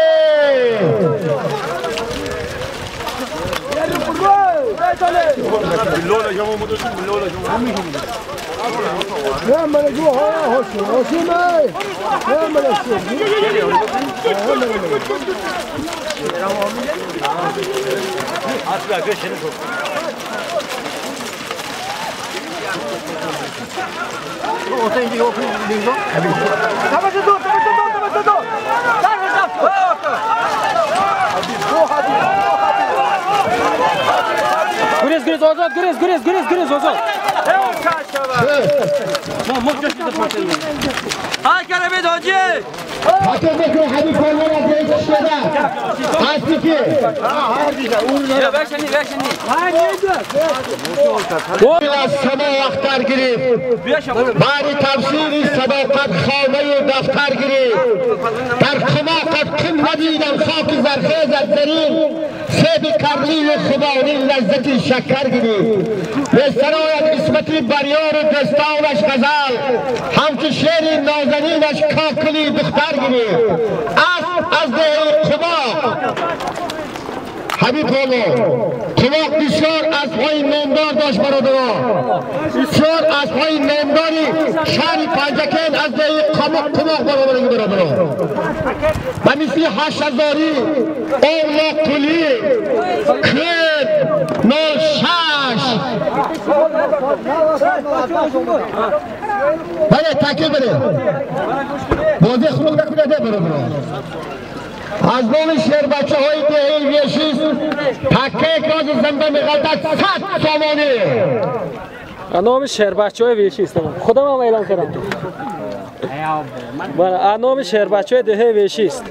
Гурез, гурез, Озод, гурез, гурез, гурез, гурез, Озод. Ҳай карабед ҳоҷӣ! Ҳаким бикун ҳабиб палвон аз деҳаи Кишлада. Аспи ки? Аз само ахтар гирифт. Баъди тафсири садоқат хонаю дафтар гирифт. Дар қумоқат ким надидам хоки зархез аз зарин. Себи карлию хубонӣ лаззати шаккар гирифт. Месарояд исмати барёру дӯстонаш ғазал. Ҳамчу шери нозанинаш кокули духтар гирифт. Асп аз деҳаи Қумоқ. Ҳабиб боло. Қумоқ бисёр аспҳои номдор дошт бародарон. Бисёр аспҳои номдори шаҳри Панҷакент аз деҳаи Қумоқ баромадаги бародарон. Ба мисли 8000, Овлоққулӣ, Кӯд, 06. Бале, таъкид биред. Бозӣ хунук накунед бародарон. Аз номи шербачаҳои деҳаи Вешист таккае ки ҳозир зинда меғалтад 100 сомонӣ. Аз номи шербачаҳои Вешист худамам эълон кардам. Мана номи шербачаи деҳаи Вешист.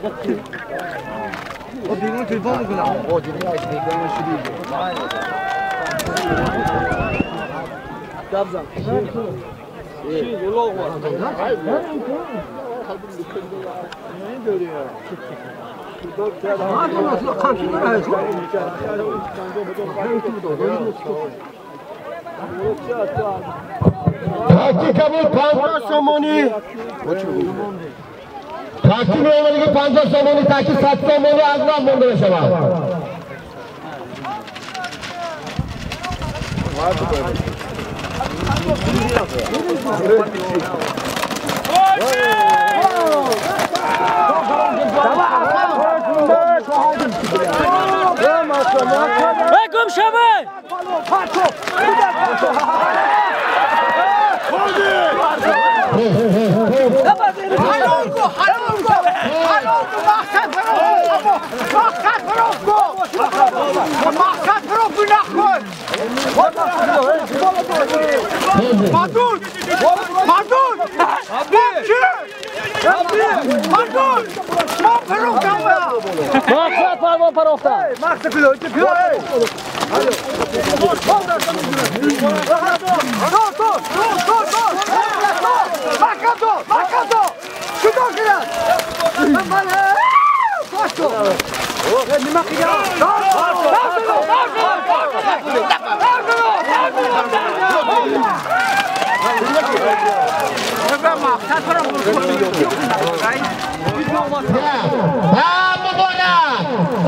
Taktika bu 50 somoni. Taktik меомадиги 50 сомонӣ, таки 100 сомонӣ аз ман монда мешавад. Эй, гум шавай! Мақсад парвон парохта.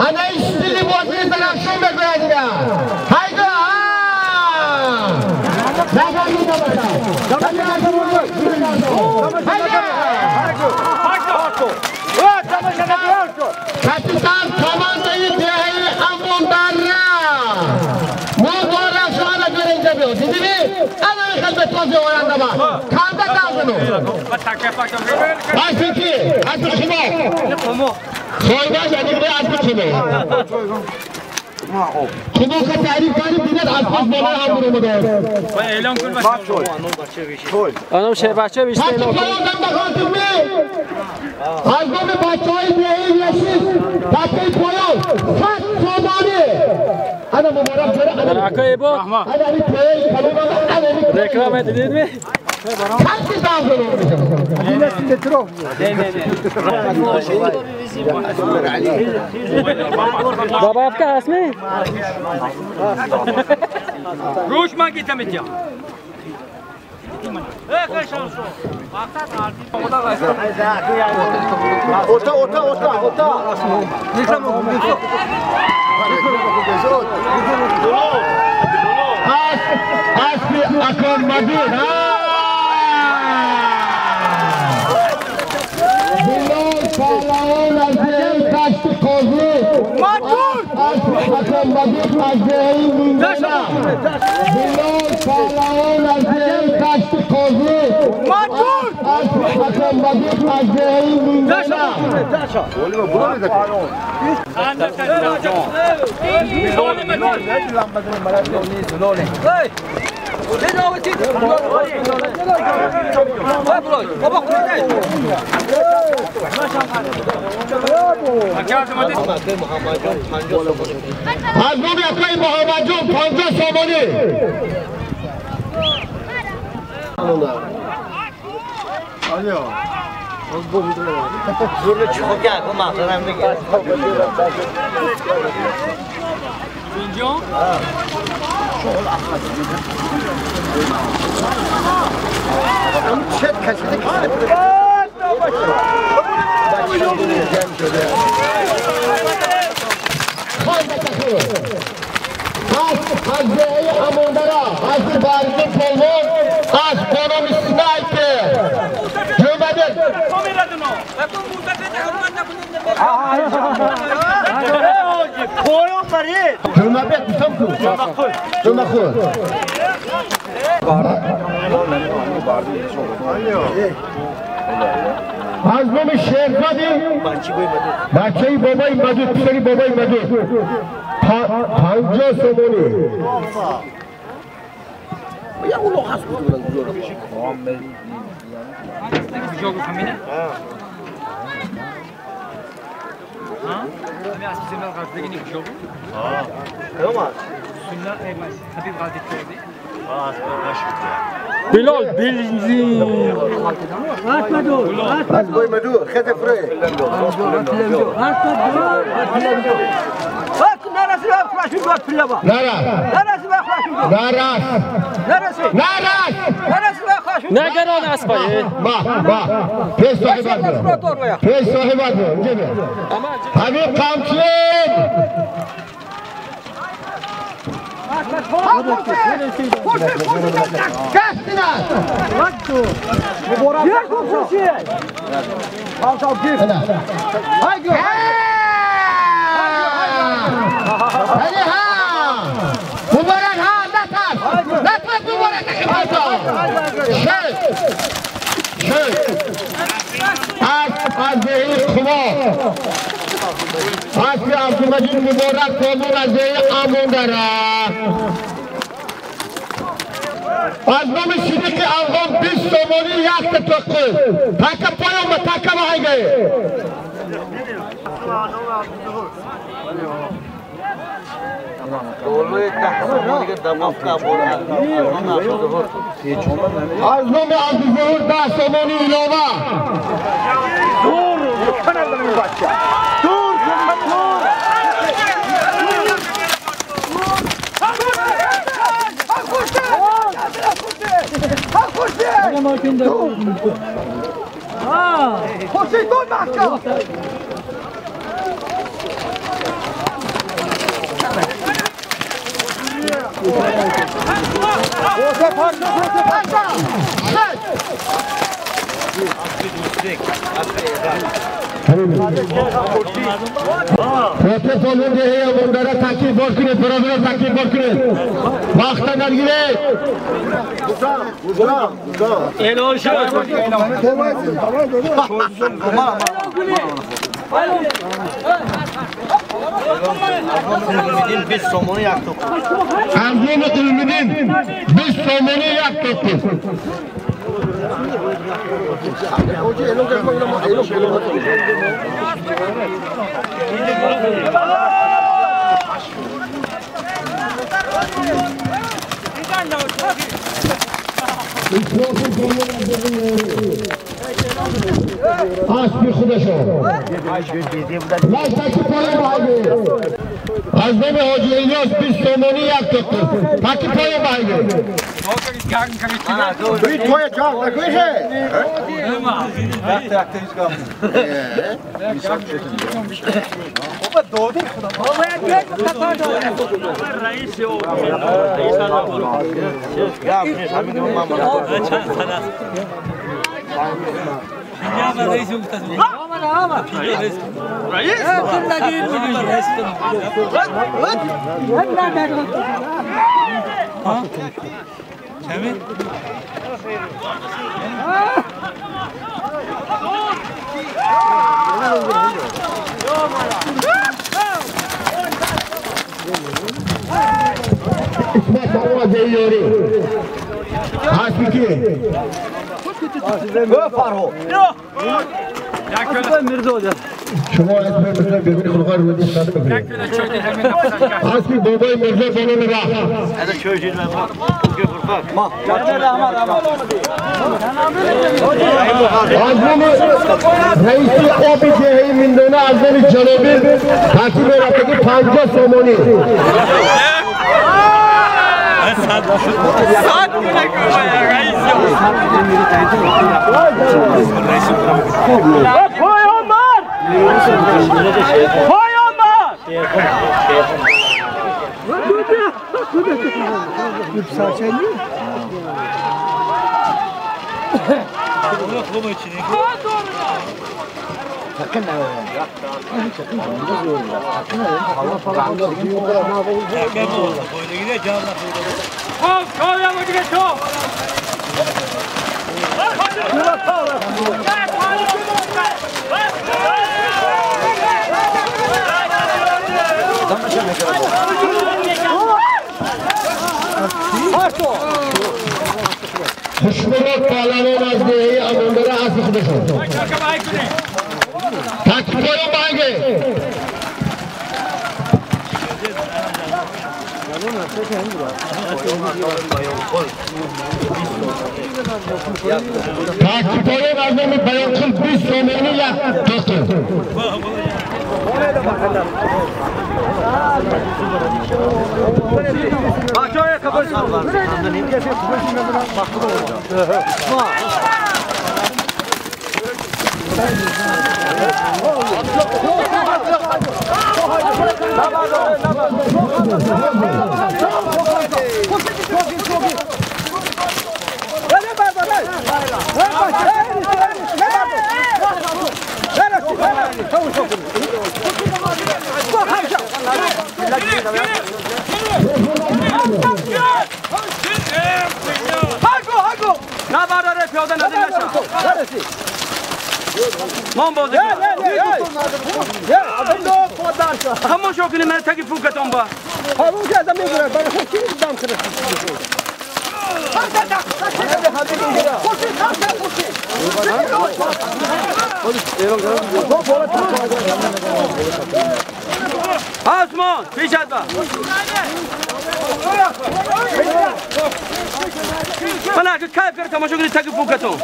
Ана истили бозии зарафшон мегӯяд ина. Ҳайда! Капитан командаи деҳаи Амондара муборакшоана беринҷа биё. Дидиви? Ана михел бетози ояндама. Канда тазину. Аспи ки? Аспи шумо. Соҳибаш адигре аспи шумо. Шумо ка таъриф кардид, дидед аз пас болои ҳам буромадааст. Анам шербача вишта эълон кун. Аз номи бачаҳои деҳаи Вешист таткаи поён 100 сомонӣ. Ана муборак чора. Акай бо. Ана ами поёи калонама, ана ами реклама дидед ми? Ҳар замзано мешавад. Бабаевка ҳаст ми? Рӯш ман гитам итям. Ота, ота, ота, ота. Аспи Акон Мадин. Билол паҳлавон аз деҳаи Дашти Қозӣ. Аспи Акон Мадин аз деҳаи Мингона. Билол паҳлавон аз деҳаи Дашти Қозӣ. Аспи Акон Мадин аз деҳаи Мингона. از نام اکای محمد جان 50 سامانی. از دهه اماندرا از بارزی پلوان از خانم سنایپر جمعه از نام شیرزادی بچه بابای مدود پسری بابای مدود 50 سومونی. Я уло хас кудам гузора. Куҷо гуфт ҳамина? Ҳа? Ҳамин аз кизимал ғалтидагини куҷо буд? Ҳа. Кадом аст? Сунна Ҳабиб ғалтид кардӣ? Билол бензин. Аз бой мадур, хете фре. نگران اسبای با با پیش صاحب پیش صاحب حبیب قامچین مبارک ها نترس نترس مبارک شد شد از دهی خما اسب عبدالمجید مبارک قانون از دهی امون داره از نام صدیق افغان 20 سومانی یک تقل تاکه پایان به تاکه بهایگه از نام عبدالظهور 10 سومانی علاوه دور بچه دور فاتح سالون دهی امونداره تاکید بار کنید برادر تاکید بار کنید وقت نگیرید اعلان شد از نام علمدین 20 سومانی یک توپ اسبی خودشون لشتکی پایه بایگه از نام حاجی الیاس 20 سومانی یک توپ تکی پایه بایگه اسمت آواز یاری حسبی که شما اسم مرزا ببینی خلقار رو دیگه ساده بکنید حسبی بابای مرزا بالون رفت از نام رئیسی آبی دهی میندونه از نام جنوبی ترتیب رفتگی 50 سومانی Хушмурод паҳлавон аз деҳаи Амондара асли худашон. Такпоён байге. Такпоён аз номи Баёнқул 20 сомонӣ як тоқи. من بازی همون شو کنی من تکی فوکتون با همون که ازم میگیرن برای خود کی دم کنه آسمان پیش از با من اگه کیف کرد تماشا کنی تکی فوکتون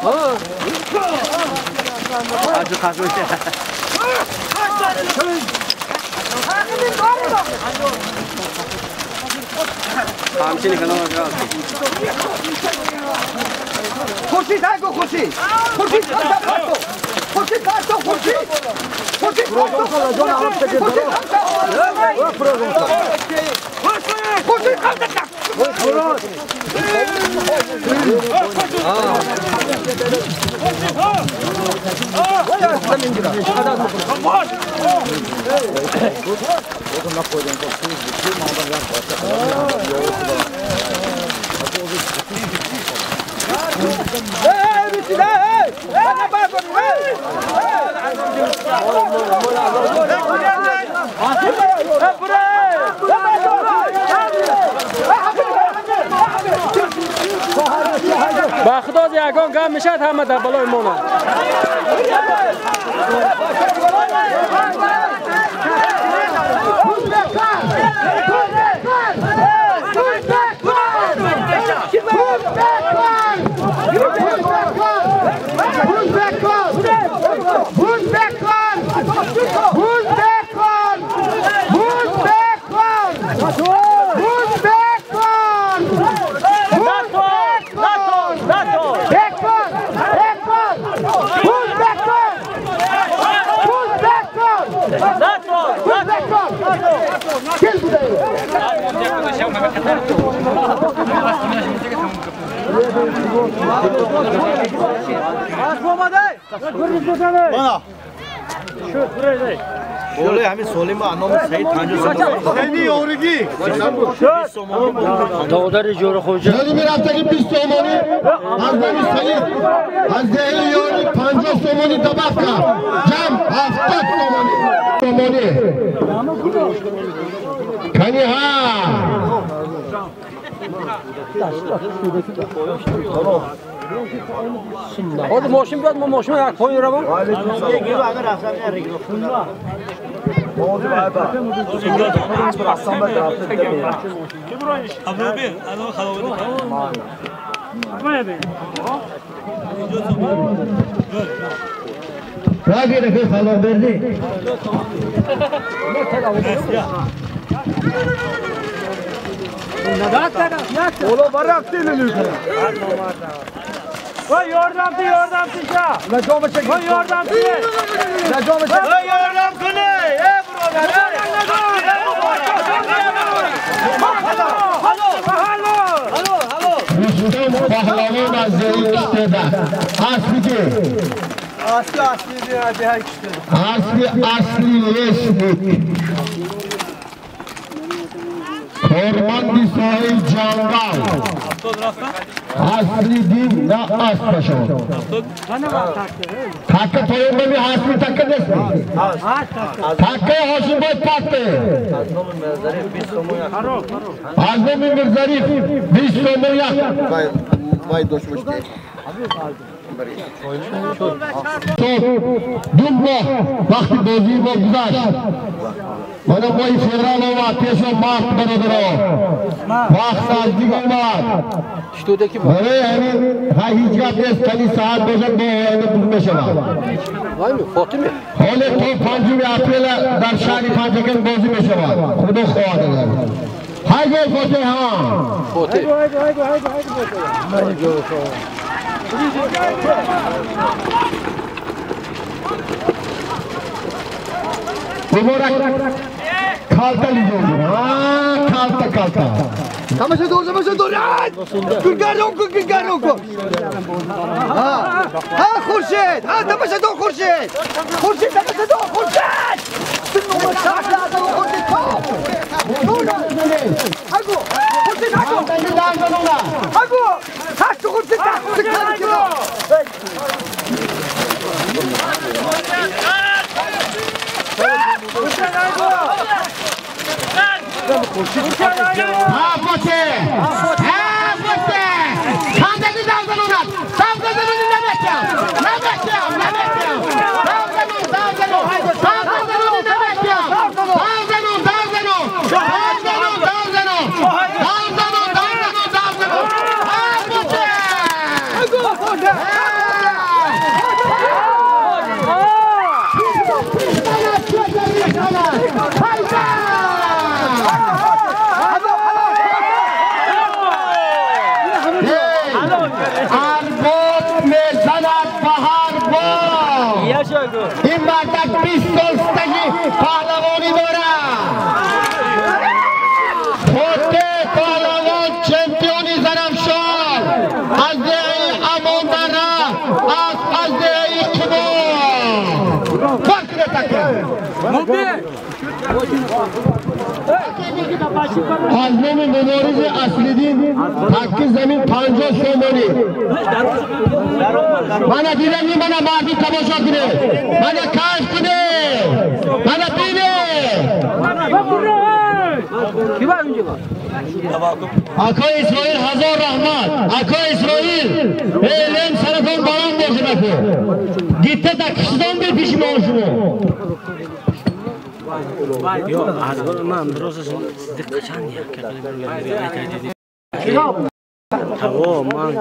خورشید هرگو خورشید خورشید خورشید خورشید خورشید خورشید با خدا یگان گم میشد همه در بالای مونه. болои ҳамин солима номи Саид 50 Саиди ёригӣ додари ҷӯрахоҷа ёди мерафтаги 20 сомонӣ аз номи Саид аз деҳаи ёри 50 сомонӣ добав кард, ҷамъ 70 сомонӣ. Сомонӣ каниҳа Hadi мошин биёд, мо мошин як поин равам. Раги халоқ берди. Vay yordamchi, yordamchi sha. Vay yordamchi. Vay yordam kuni. Ey birodar. Halo, halo. Rustam Pahlavon аз деҳаи Киштеда. Асли ки? Асли асли деҳаи Киштеда. Асли асли лесник. Корманди соҳаи ҷангал. Асли дин на аспашон. Такка поён бами ҳасми такка нест. Такка ҳошим бояд пасте. Аз номи Мирзариф 20 сомон як. вай дошт бошед. 2 моҳ вақти бозии мо гузашт. Мана моҳи феврал омад, пешо март бародаро. Вақт наздик омад. Барои ҳамин ҳеҷ гап нест, кани саат бошад бо оянда буд мешавад. Ҳоле то 5 апрел дар шаҳри Панҷакент бозӣ мешавад. Худо хоҳад агар. Ҳайгол Фотеҳ ҳа. Фотеҳ. Муборак калта лидер. Калта калта. Тамошо дор, тамошо дор. Гулгарон кун, гулгарон кун. Ҳа, ҳа Хуршед, ҳа тамошо дор Хуршед. Хуршед тамошо дор Хуршед. Агу, Хуршед агу. Агу, ҳа Хуршед ҳа Фотеҳ! Ҳа Фотеҳ! Кандагӣ давзанонад! Давзанонӣ наметиҳам! Наметиҳам! Наметиҳам! Давзанон, давзанон! Давзанонӣ наметиҳам! Давзанон, давзанон! Давзанон, давзанон! Давзанон, давзанон, давзанон! Ҳа Фотеҳ! این مردک 20 سال ستگی پهلوانی داره. فاتح پهلوان چمپیونی زرفشان از دهه امان دره از دهه قبار فرق تکه از نام مبارز اصلیدین تکی زمین 50 سومانی. من دیدم این من مردم تماشا کنه، من کیف کنه، من بینه. آقای اسرائیل هزار رحمت. آقای اسرائیل الان سرتون بالان باشه نکن. گیته تا کشیدن به پیش ما شما. من درست توا من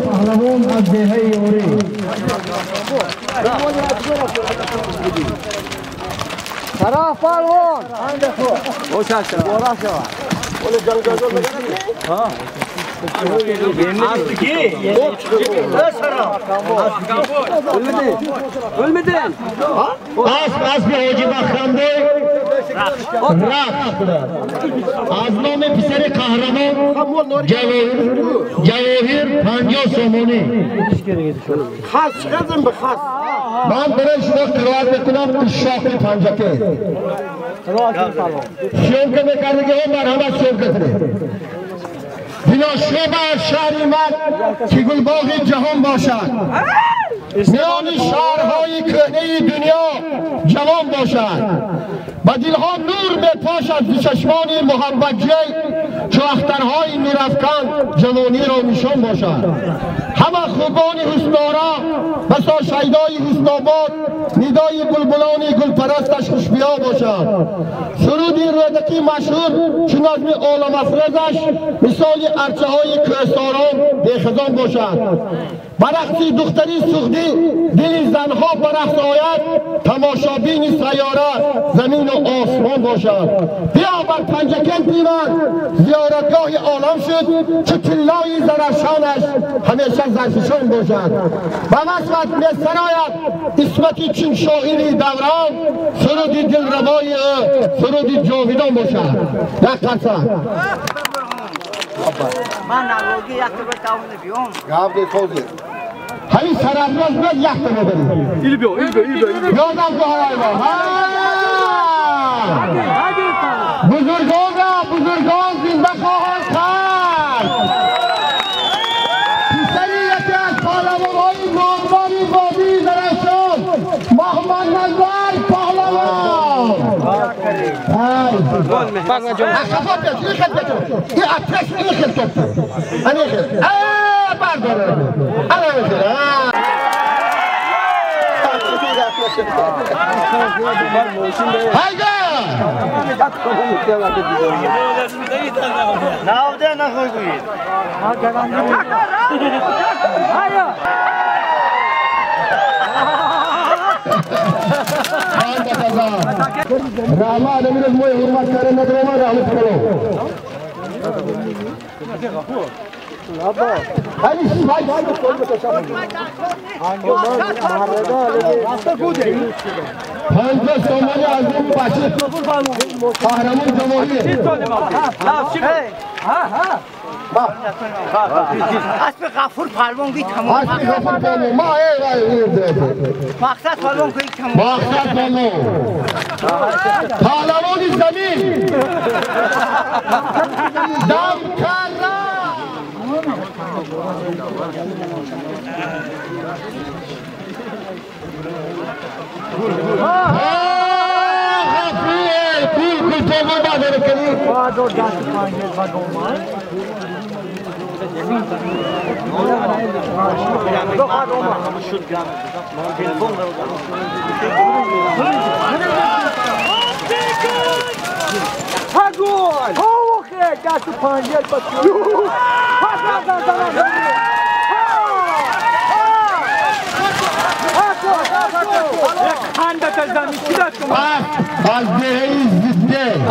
پهلوان از دهه یوری. طرف پهلوان. اسب اسب حاجی بخرمبوی رفت از نام پسر قهرمان جواهر 50 سومانی. خاص خزم به خاص. من برای شما قرائت میکنم اشاق پنجکه. شوکه میکرده که او مرحمت شوکه کنه. بنا شما شهر من که گلباغ جهان باشد، میان شهرهای کهنه دنیا جوان باشد، و دلها نور بپاشد ز چشمان محبت جی، چو اخترهای نورافکن جوانی را نشان باشد. همه خوبان حسنارا بسا شیدای حسن‌آباد، ندای بلبلان گلپرستش خوشبیا باشد. سرود رودکی مشهور چون نظم عالم افروزش مثال ارچه های کوهساران بخزان باشد. برقصی دختری سغدی دل زنها برقص آید، تماشابین سیاره زمین و آسمان باشد. بیا بر پنجکند من زیارتگاه عالم شد، چو طلای زرافشانش همیشه زرفشان باشد. به وصفت میسراید عصمتی چون شاعری دوران، سرود دلربای او سرود جاویدان باشد. یک قرصه همین سرافراز بیاد یک تا ببریم. یادم که های ما. Анвар паҳлавон. رحمة امیر موی حرمت کرے ندرما رحمت کرو اسب غفور پهلوان گوی تمام. اسب غفور پهلوان ما ای مقصد پهلوان گوی تمام. مقصد پهلوان پهلوان زمین دم کرد.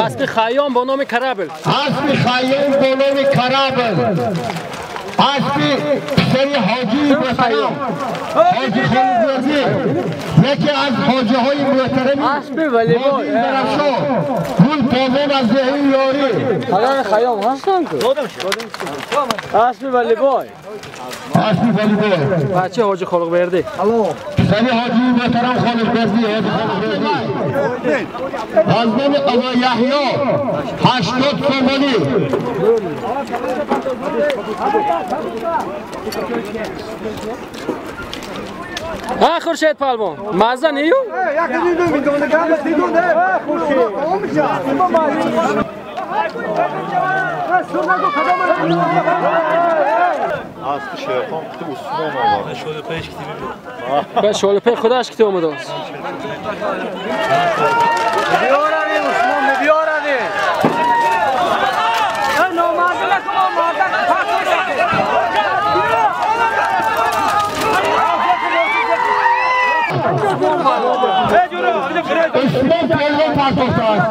اسب خیام با نام کرابل. اسب خیام با نام کرابل. اسب سری حاجی محترم حاجی خالد، یکی از حاجی های محترم اسب ولی بای گل پاوان از دهی یاری حالا خیام هستن که اسب ولی بای اسب ولی بای بچه حاجی خالق بردی سری حاجی محترم خالق بردی حاجی خالق بردی از نام آقا یحیی 80 تومانی. ها خورشید پهلوان مزه نیو؟ به شعله پی خودش کتی آمده است. اسمان پهلوان پرداخته است.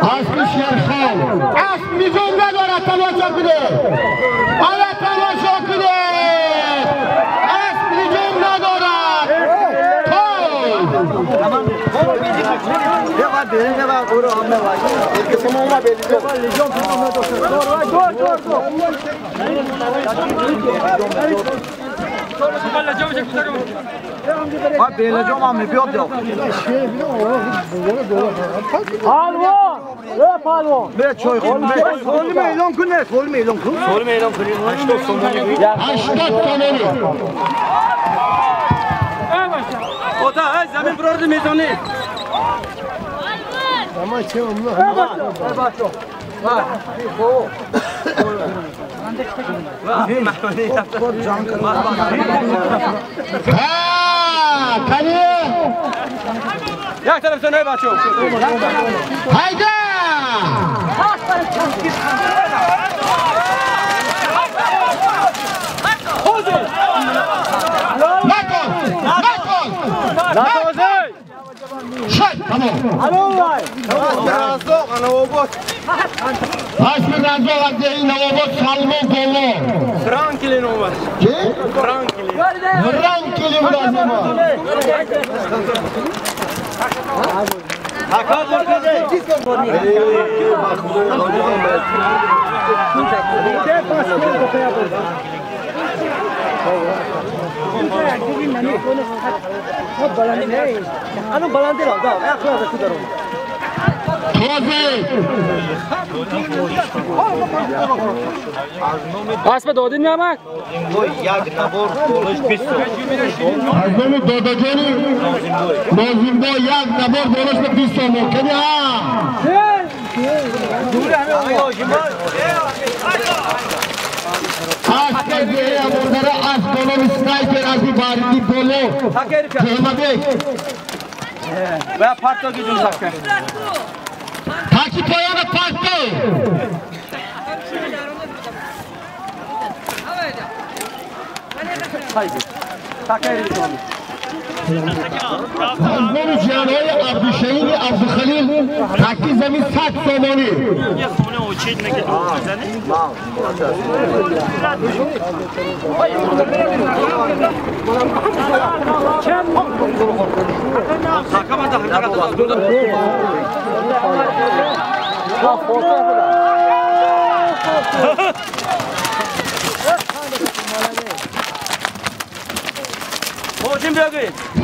اسب شیرخان اسب میزان ندارد. تماشا کنه، آیا تماشا کنه، اسب میزان ندارد. زمین برارد میزانی. یک طرف سنه بچه هایده نکن نکن شد تمام. اسب رزاق از دهی نواباد سلمان پهلوان. فرانکلین اومد. کی؟ فرانکلین. فرانکلین اومد. Асп додин намак? Як набор болош 20 сом. Аз номи додаҷони Нозимбой як набор болош 20 сом. Кани ҳа? Асп деҳи Амондара асп бо номи Снайпер аз Баҳриддин Боло. Ҷаҳмабек. Бая парто гидун сакка. Таки поёна парто. Аз номи ҷиҳанҳои Абдушаҳини Абдухалил таки замин 100 сомонӣ.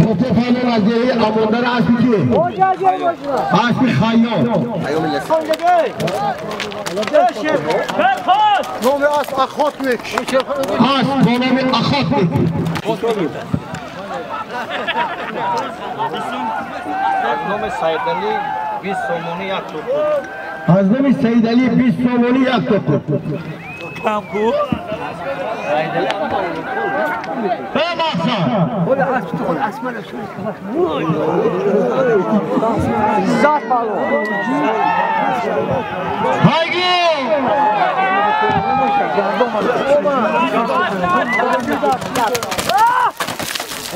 Фото палон аз деҳаи Амондара аспи ки? Аспи Хайём. Номи асп Охотник. Асп бо номи Охотник. Аз номи Саидалӣ 20 сомонӣ як тоқут. Аз номи Саидалӣ 20 сомонӣ як тоқут. Кам ку? Э мақсад! Хайги!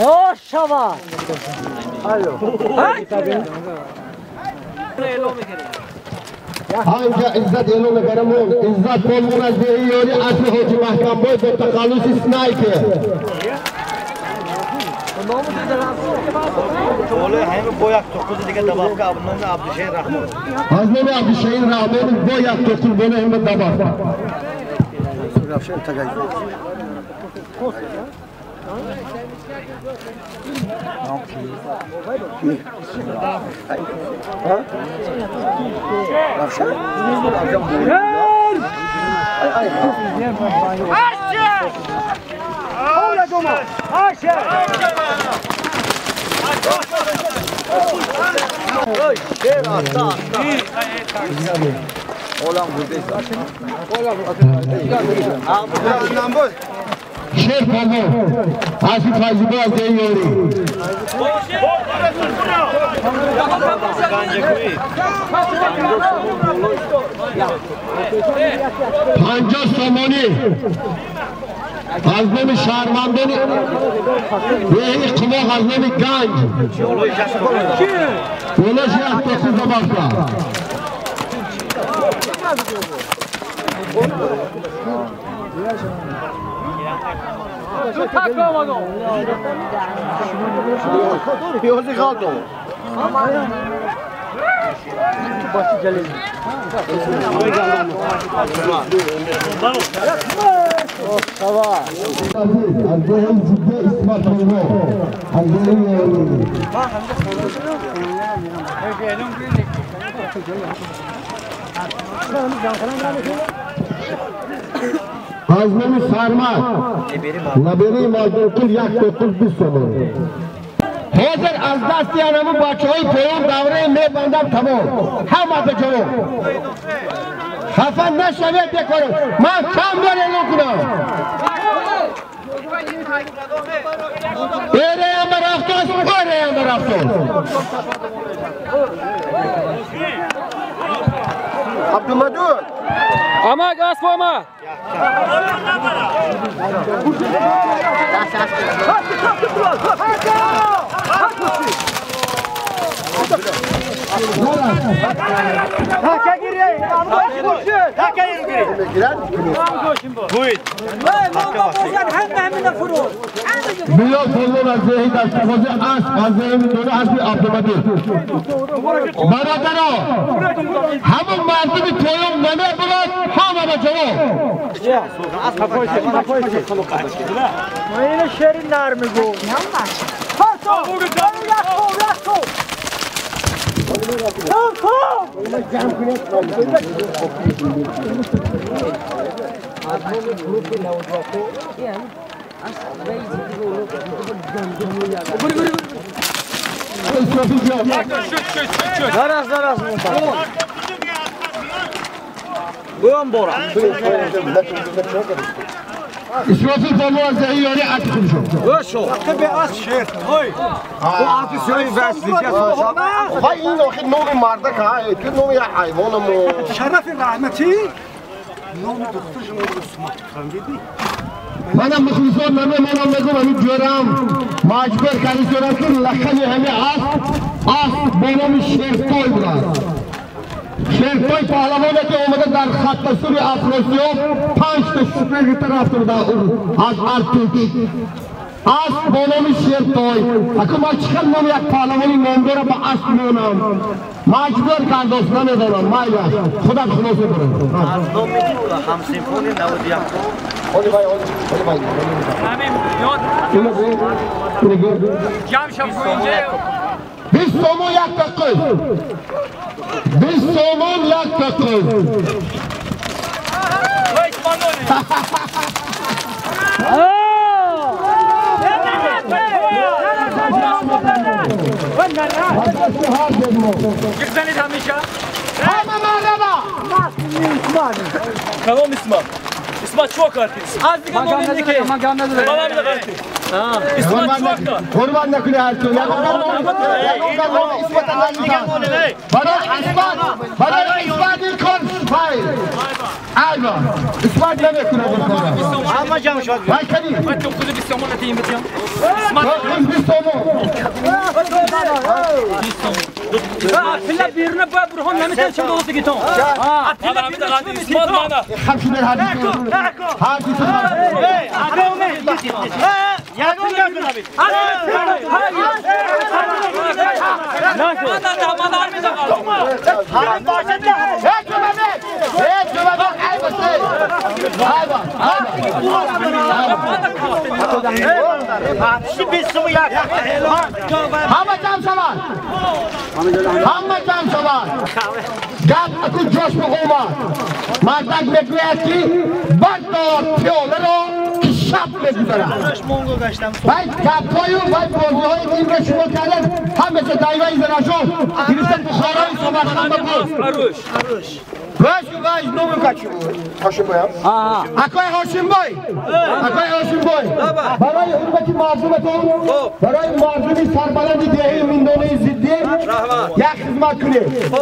О, шава! Ҳанҷа Иззат эълон мекардам. Иззат полвон аз деҳаи Ёри аспи Ҳоҷи Маҳкамбой бо тахаллуси Снайпер. Аз номи Абдушаҳин Раҳмонов бо як тоқуз болои ҳама добавка. Шер палвон аспи Файзибой аз деҳаи Ёрӣ. 50 сомонӣ аз номи шаҳрвандони деҳаи Қувоқ аз номи Ганҷ. Болош як тоқуз добавка. Аз деҳаи Ҷидда Исмат палвон аз деҳаи Ёрӣ. Аз номи Сармад набераи Мазлумқул як тоқуз 20 сомонӣ. Ҳозир аз дасти анаму бачаҳои поён давраи мебандам тамом. Ҳама ба ҷавоб. Хафа нашавед бекорам. Ман кам бор эълон кунам. Эреям рафтост, ореям рафтост. Абдумадуд. Амак асп омад. Билол палвон аз деҳаи Даштағозӣ асп аз деҳаи Миёна аспи Абдумадуд. Бародаро, ҳамон мардуми поён намебурад, ҳама ба ҷавоб. اسرافیل بالو از یاری عطی خودشو شو به از شیر های او عطی سوی وصلی های این آخه نام مردک ها تو نام یه حیوانمو شرف رحمتی نام دختر شما رو سمت فهمیدی منم مخلصان منم میگم همین جورم مجبور کردی جورم که لخنی همه اسب به نام شیرتای بودن. شیرتای پهلوانه که اومده در خط سوری افراسیاب 5 تا شوتر طرف بوده از ارتش. اسب به نام شیرتای. اگه من چقدر نام یک پهلوانی نامدار به اسب میونم مجبور کرداست نمیدارم مایل خودت خلاصه برم. از نام همسیمفونی 91 همین یاد جمع شم اینجا 20 تومون یک دقیقه 20 تومون یک دقیقه یک زنید همیشه همه مرحبا کلام اسمه اسمه چوک kartı. Az دیگه نام دیگه. من گام ندارم. اسمه چوک کارت. قربان نکنی هر تو. برای اثبات این کار فایل. ایوا. اثبات نمیکنه همه جمع شد. وای کنی. من تو خود 20 تومن تیم بتیم. اسمه 20 تومن. اتلا بیرون با برهان نمیتونم چند دوست گیتون. اتلا بیرون اسمه مانا. خمش در هر هر چیز همه جمع شود همه جمع شود گپ اکو جوش به اومد مردک میگوید که بردار پیاله را که شب میگذرد وای گپ‌های و وای بازی‌های این را شما کردن هم مثل دایوه زناشون گرفتن بخارای سمرقند بود روش وای نوم کچی هاشم بای اکای هاشم بای اکای هاشم بای برای حرمت مردمتون برای مردم سربلند دهه میندانه زدی یک خدمت کنید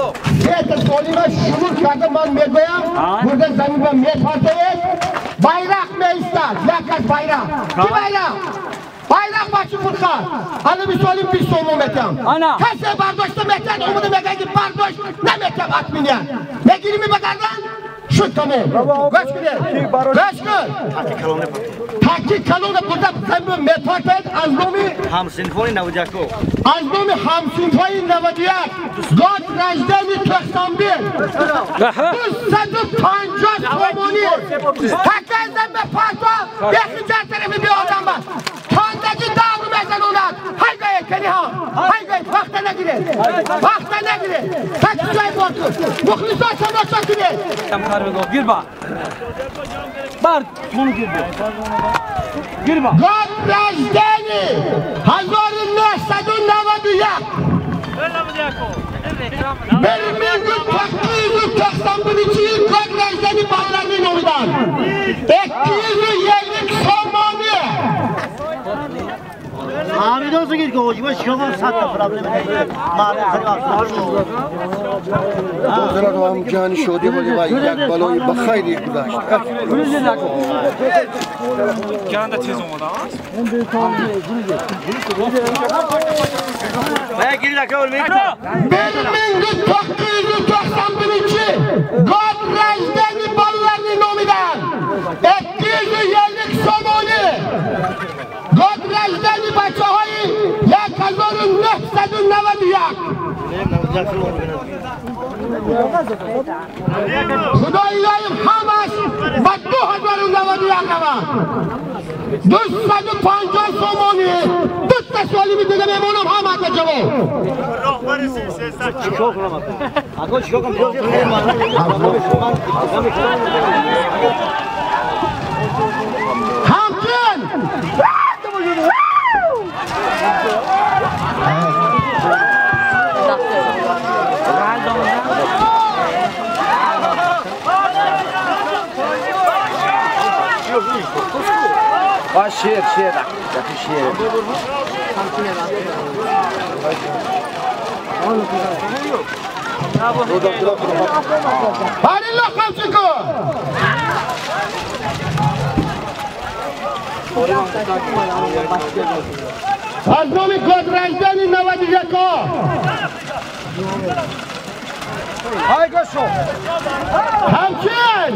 سه تا سالیم شروع کرده من میگویم برده زمین با میپرتید بیرق میایستد یک از بیرق کی بیرق بیرق بچه فرخد حالا مثالیم 20 تومن میتم کسی برداشته میتد اومده میگه که برداشت نمیتم اطمینان میگیری میبگردن شد تمام گوش کنید گوش کن تکی کلونه برده زمین میپرتید از نومی همسینفونی 91 از نومی همسینفونی 91 گاد رجدنی 91 250 تومانی تکی زمین بپرتا یکی در طرف بی آدم بست تاندگی دور میزنوند های گوید کنی ها های گوید وقت نگیره وقت نگیره تکی جای بار کن مخلصا تماشا کنید گیر با بار تونو گیر با گیر با گاد رجدنی 1991 1991 گاد رجدنی بالرنی نویدن 250 somoni Hamid olsa gir ki hocama şovan sattı problemi değil. دوزرا رو هم جان شدی ولی وای یک بالای بخیری گذاشت. گنده تیز اومده است. 1991 گاد رجدنی بالرنی نومیدن 250 somoni گاد رجدنی بچه های 1991 خدا الهیم همش به 2091 رود. 250 сомонӣ. Ду та суоли دیگه میمونم همه تا جواب. چیکار کنم آقا؟ چیکار کنم؟ همچنین شیر شیر شیر الله خمسكو از نام گادرنجدن 91 ها های گوشو همچین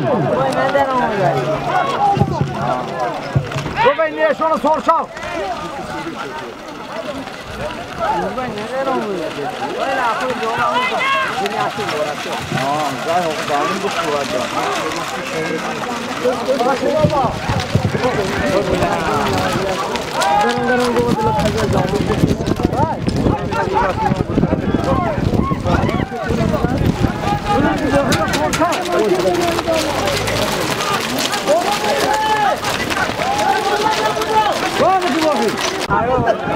ببین نشون سرشاو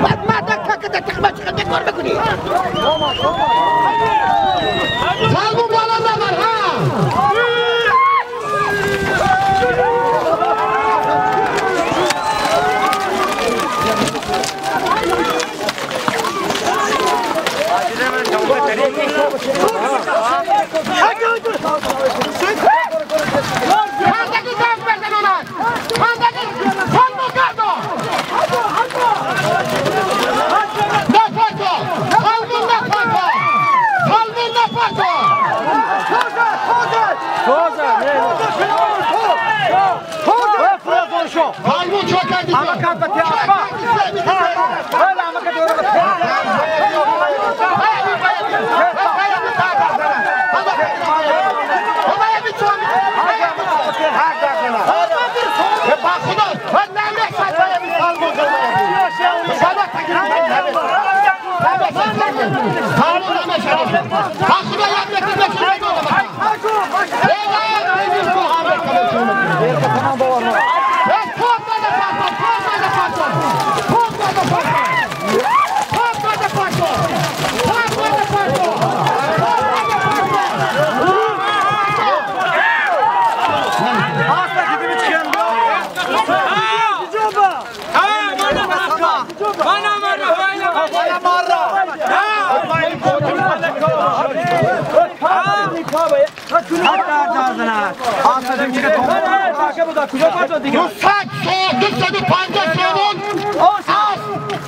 بعد ما دک تخمه چقدر کار بکنی؟ سلمون بالا نبر ها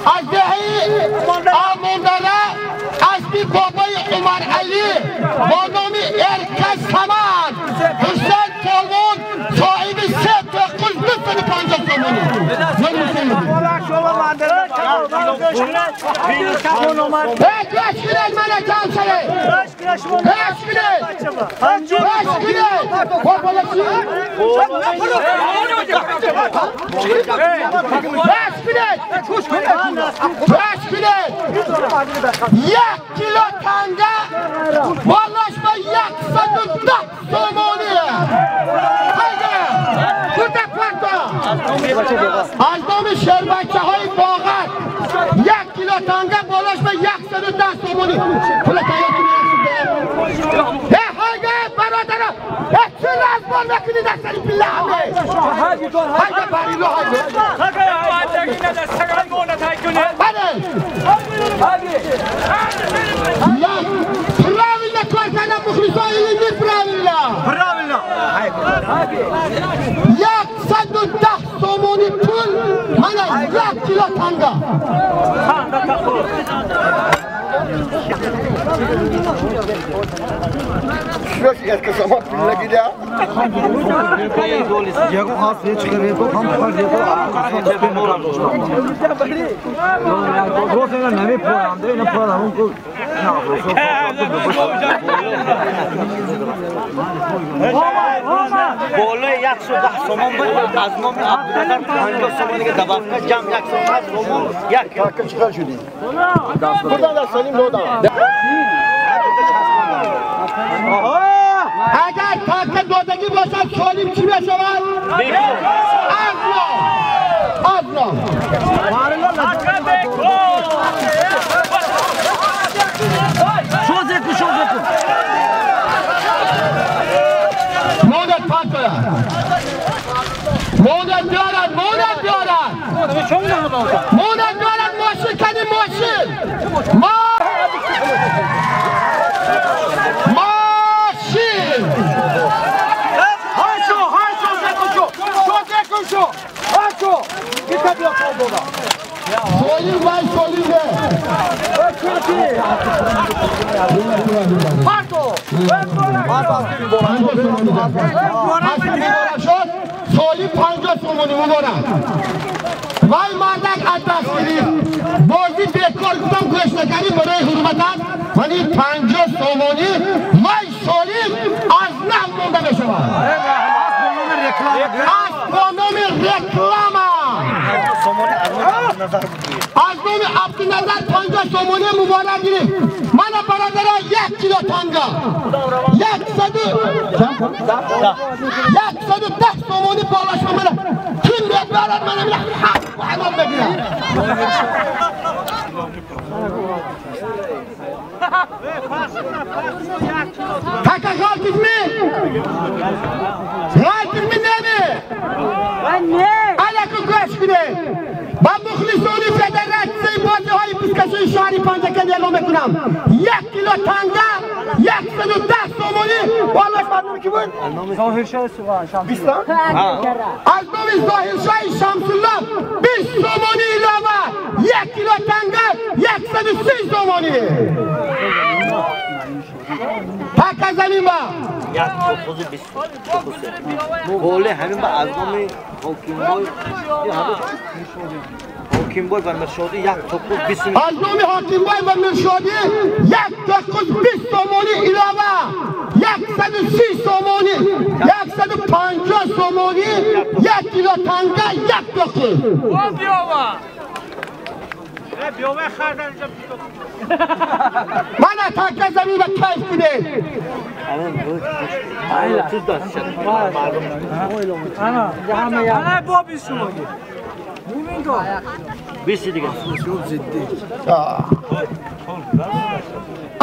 از دهی آمونداره اسبی بابای عمر علی با نام ارکس سمن حسین پالوان صاحب 3 تا قل 250 سومانی. یک کیلو تنگه بالاش به 110 سومانی. از نام شربچه های باغت 1 کیلو تنگه بالاش به 110 سومانی. پول تیار کنی هایگه برادرم چه رزبان نکنی در سری پله همه هایگه بریلو هایگه بله правильно кор кардам мухлисои неправильно правильно 110 сомони пул мана 1 кило танга. Болои 110 сомон буд, аз номи Абдуназар 50 сомон дига добавка ҷамъ 110 сомон як. Чикор шудӣ? Худам дар солим додам. Агар така додагӣ бошад солим чӣ мешавад? Аз ном. Шозеку, шозеку. Монад пантоя. Монад дорад, монад дорад. Монад дорад, мошин кани мошин. Мошин. Ҳайшо, ҳайшо, зекушо. Шозекушо. Ҳайшо. Кита биё колдода. Солим вай солим. Парто. Солим 50 сомонӣ муборак. Вай мардак аз даст гирифт. Бозӣ бекор гуфтам гӯш накардӣ барои ҳурматат. Вале 50 сомонӣ вай солим аз нав монда мешавад. Аз бо номи реклама. Аз номи Абдуназар 50 сомонӣ муборак гирифт. Мана бародаро 1 кило танга. 110 сомонӣ болаш мана. Ким мебарад мана мина ҳақ ҳалол мегирад. Така ғалтидми? Ғалтидми неми? Аляку гӯш кунед. Ба мухлисони федератсияи бозиҳои бузкашии шаҳри Панҷакент эълон мекунам. 1 кило танга 110 сомонӣ болаш ба номи ки буд? Аз номи Зоҳиршоҳи Шамсулло 20 сомонӣ илова 1 кило танга 130 сомонӣ. Така замин ба 120. Боле ҳамин ба аз номи Ҳокимбой Ҳокимбой ва Миршодӣ 120. Аз номи Ҳокимбой ва Миршодӣ 120 сомонӣ илова 130 сомонӣ 150 сомонӣ 1 кило танга 1 тоқи. Мана така замин ба кайф кунед.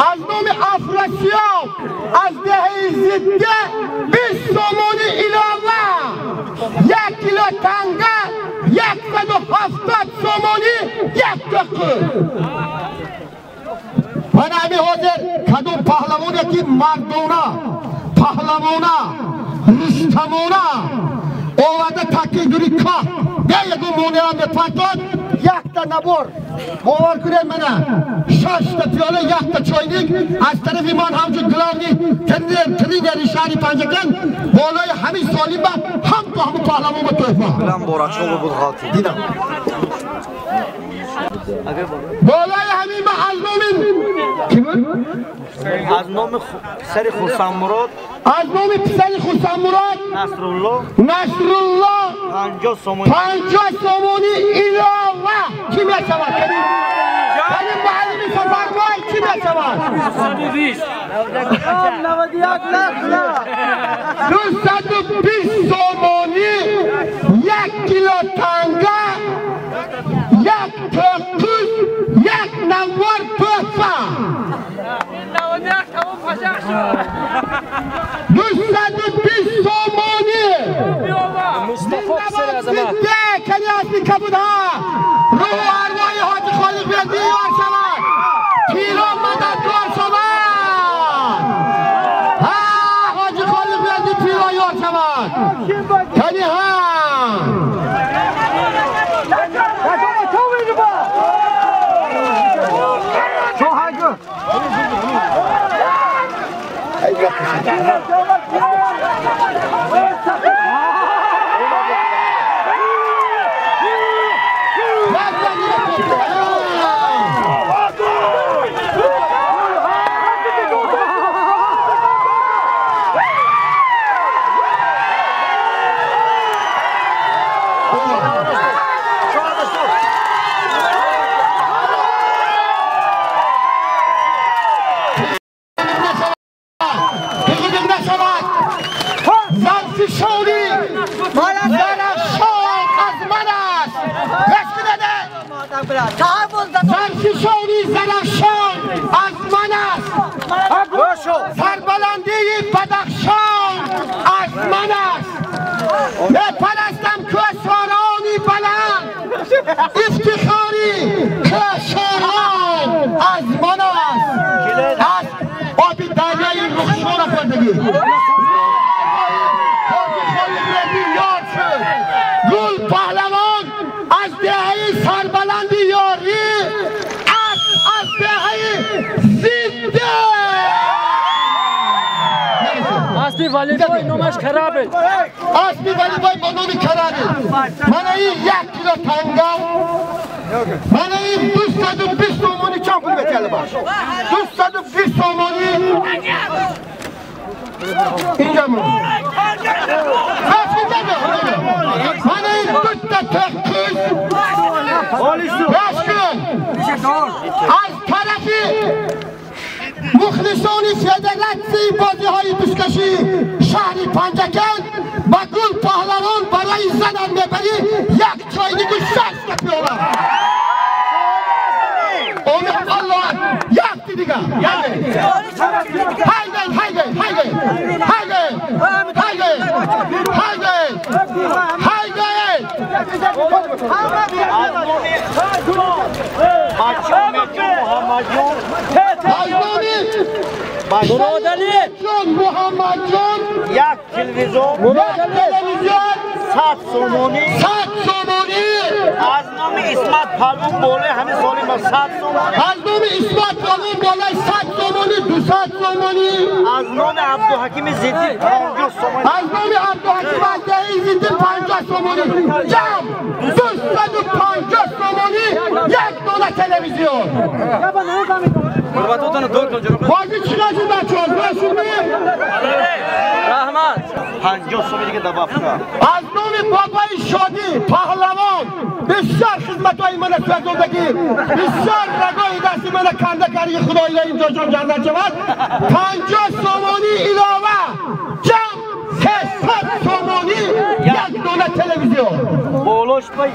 Аз номи Афросиёб аз деҳаи Зидда 20 сомонӣ илова 1 кило танга 170 сомонӣ 1 тоқи. Мана ҳамин ҳозир кадом паҳлавоне ки мардона, паҳлавона, рустамона оварда такки дури каҳ бе ягон монеа мепартод, якта набор бовар кунед мана 6 та пиёла 1 та чойник аз тарафи ман ҳамчун главни тренери шаҳри Панҷакент болои ҳамин солим ба ҳам то ҳамун паҳлавон ба тӯҳфа. Дидам. Болои ҳамин ба аз номи ки буд? Аз номи писари Хурсандмурод. Аз номи писари Хурсандмурод Насрулло. Насрулло 50 сомонӣ. 50 сомонӣ илова чӣ мешавад? Кани муаллими Сафарбой чӣ мешавад? 220 сомонӣ 1 кило танга 1 тоқуз 1 навор тӯҳфа. 220 сомонӣ. Зидда кани асли кабудҳо рӯҳу арвоҳи Ҳоҷи Холиқ Бердӣ ёр шавад. Пирон мададгор шавад. Ҳа Ҳоҷи Холиқ Бердӣ пирон ёр шавад. Кани ҳа Зарфишонӣ Зарафшон аз ман аст. Гӯш кунед. Зарфишонӣ Зарафшон аз ман аст. Сарбаландии Бадахшон аз ман аст. Мепарастам кӯҳсорони баланд. Ифтихори кӯҳсорон аз ман аст. Аз оби дарёи Рухшона хӯрдагӣ. Гул паҳлавон аз деҳаи сарбаланди ёрӣ, аз деҳаи зинда. Аспи Валибой номаш Карабел. Аспи Валибой бо номи Карабел. Мана ин 1 кило танга, мана ин 220 сомонӣ. Чанд пул метиҳад баш? 220 сомонӣ. Инҷа мо. Мана ин дута таққиз. Гӯш кун. Аз тарафи мухлисони федератсияи бозиҳои бузкашӣ шаҳри Панҷакент ба Гул паҳлавон барои занан мебарӣ 1 чойнику 6 та пиёла. Омид Аллоҳ якти дига. Ҳайден, ҳайден, ҳайден, ҳайден, ҳайден, ҳайден, ҳайден. Муродали Муҳаммадҷон 1 телевизор, 100 сомонӣ, 100 сомонӣ. Аз номи Исмат Палвон болои ҳамин соли мо 100 сомонӣ. Аз номи Исмат Палвон болои 100 сомонӣ, 200 сомонӣ. Аз номи Абдуҳакими Зиддӣ 50 сомонӣ. Аз номи Абдуҳаким Зиддӣ 50 сомонӣ. Ҷамъ 250 сомонӣ, 1 дона телевизион. Бозӣ чӣ шуд бачаҳо? Гӯш кунед. Раҳмат. 50 сомонӣ дига добавка. Аз номи бобои Шодӣ паҳлавон бисёр хизматҳои мана сӯзондагӣ, бисёр рагои дасти мана канда карди, Худои инҷошон ҷаннат шавад. 50 сомонӣ илова, ҷамъ 300 сомонӣ, 1 дона телевизион. Болош ба 1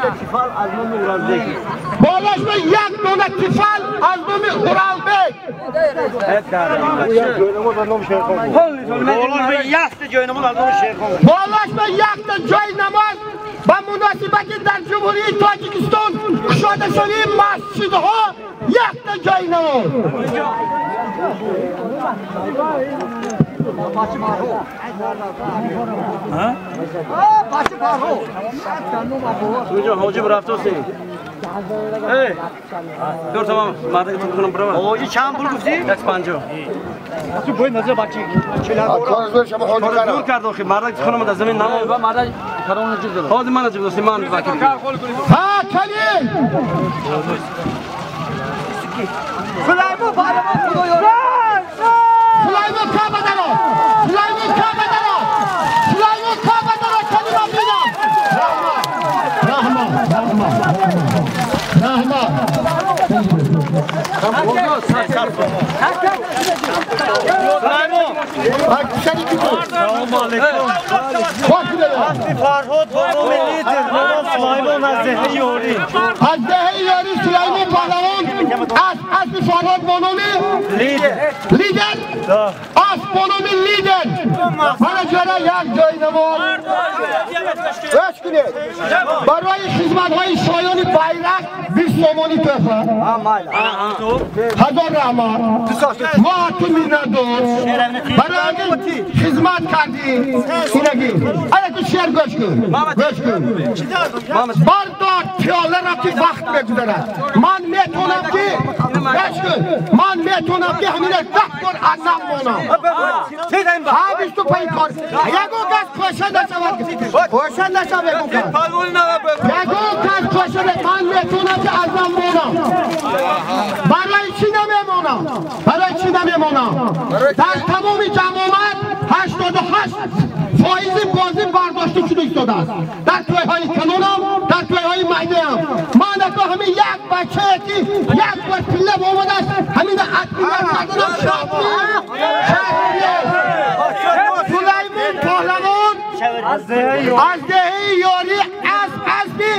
та тифал аз номи Уралбек. Болош ба 1 дона тифал аз номи Уралбек. Болош ба 1 та ҷойнамоз аз номи Шерхон. Болош ба 1 та ҷойнамоз ба муносибати дар Ҷумҳурии Тоҷикистон кушода шудани масҷидҳо 1 та ҷойнамоз. Ҳоҷиб рафтоси. Dur tamam. Мардак ту кунам брава. Ҳоҷи чанд пул гуфтӣ? 150. Ту бой назар бачи. Кор зур кард охи. Мардак кунам дар замин намон. Мардак карон ҷиб дод. Ҳозир мана ҷиб дод. Ман вакил. Ҳа, кали. Сулаймон паҳлавон Худоёр. Сулаймон Каба даро. Сулаймон Каба даро. Сулаймон Каба даро. Калима бинам. Раҳмат, раҳмат, раҳмат. Салом алейкум. Аспи Фарҳод бо номи лидер номам Сулаймон аз деҳаи Ёрӣ. Аз деҳаи Ёрӣ Сулаймон паҳлавон аз аспи Фарҳод бо номи лидер. Лидер? Асп бо номи лидер. Мана ҷара як ҷои намоз. Гӯш кунед. Барои хизматҳои шоёни байрақ 20 сомонӣ тӯҳфа. 1000 раҳмат. Мо ту миннатдор. Барои хизмат кардӣ. Инагӣ. Ана ку шеър гӯш кун. Гӯш кун. Бардор пиёларо ки вақт мегузарад. Ман метавонам ки гӯш кун. Ман метавонам ки ҳамина 10 бор аз нав монам. Ҳа 25 кор. Ягон кас кӯша нашавад. Кӯша нашавад ягон кас. Ягон кас кӯша. Ман метавонам ки аз нав монам. Барои чӣ намемонам? Барои чӣ намемонам? Дар тамоми ҷамъомад 88% бозӣ бардошта шуда истодааст. Дар тӯйҳои калонам, дар тӯйҳои майдаам. Ман ако ҳамин як бачае ки як бор пилла омадааст, ҳамина атмиёр карданам шарт нест. Шарт нест. Сулаймон паҳлавон از دهه یاری از اسبی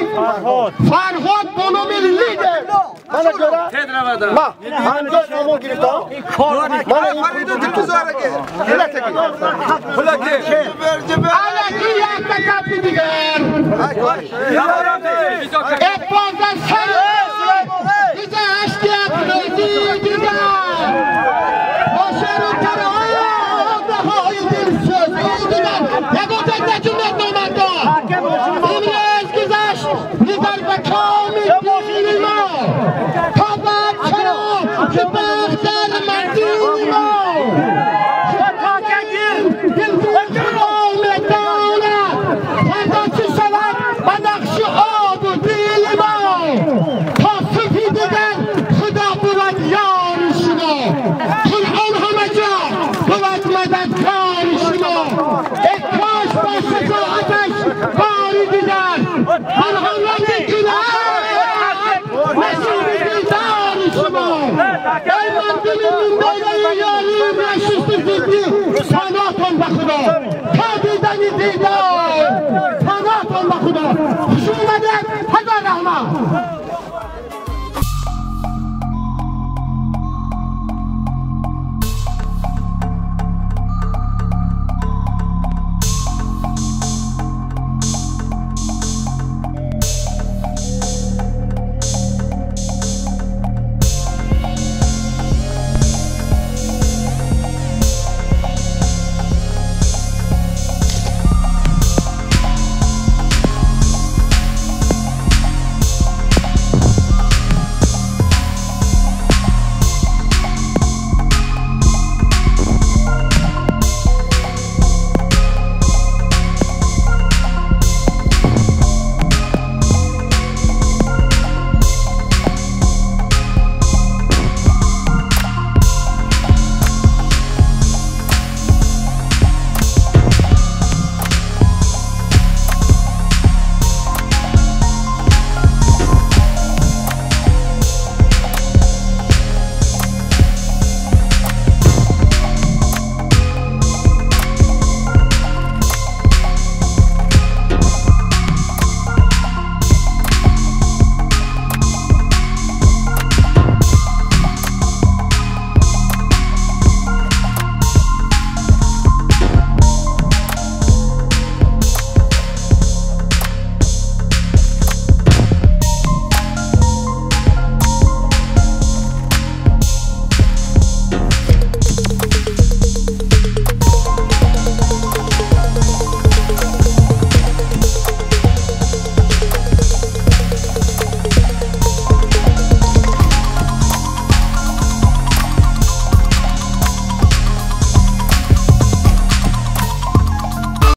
فرهاد با نام لیدر. من جورا ما پنجاه سومون گرفتم. من الکی یک تکپی دیگر 15 سال دیگه هشتی افرادی دیگر باشه رو ترهای دلسوز دیگر یکو تک نجومت نامردا امروز گذشت نظر به کام دین ما تا بعد چرا که بخت در مدین ما دل میدانه فردا چه شود به نقش آب و دل ما تا صبحی دیگر خدا بود یار شما قرآن همه جا بود مددکار شما ای کاش با شجاعتش باری دیگر برهان را میکند نصیب دلدار شما. ای مردم میدانه یاری نشست زدی پناهتان به خدا.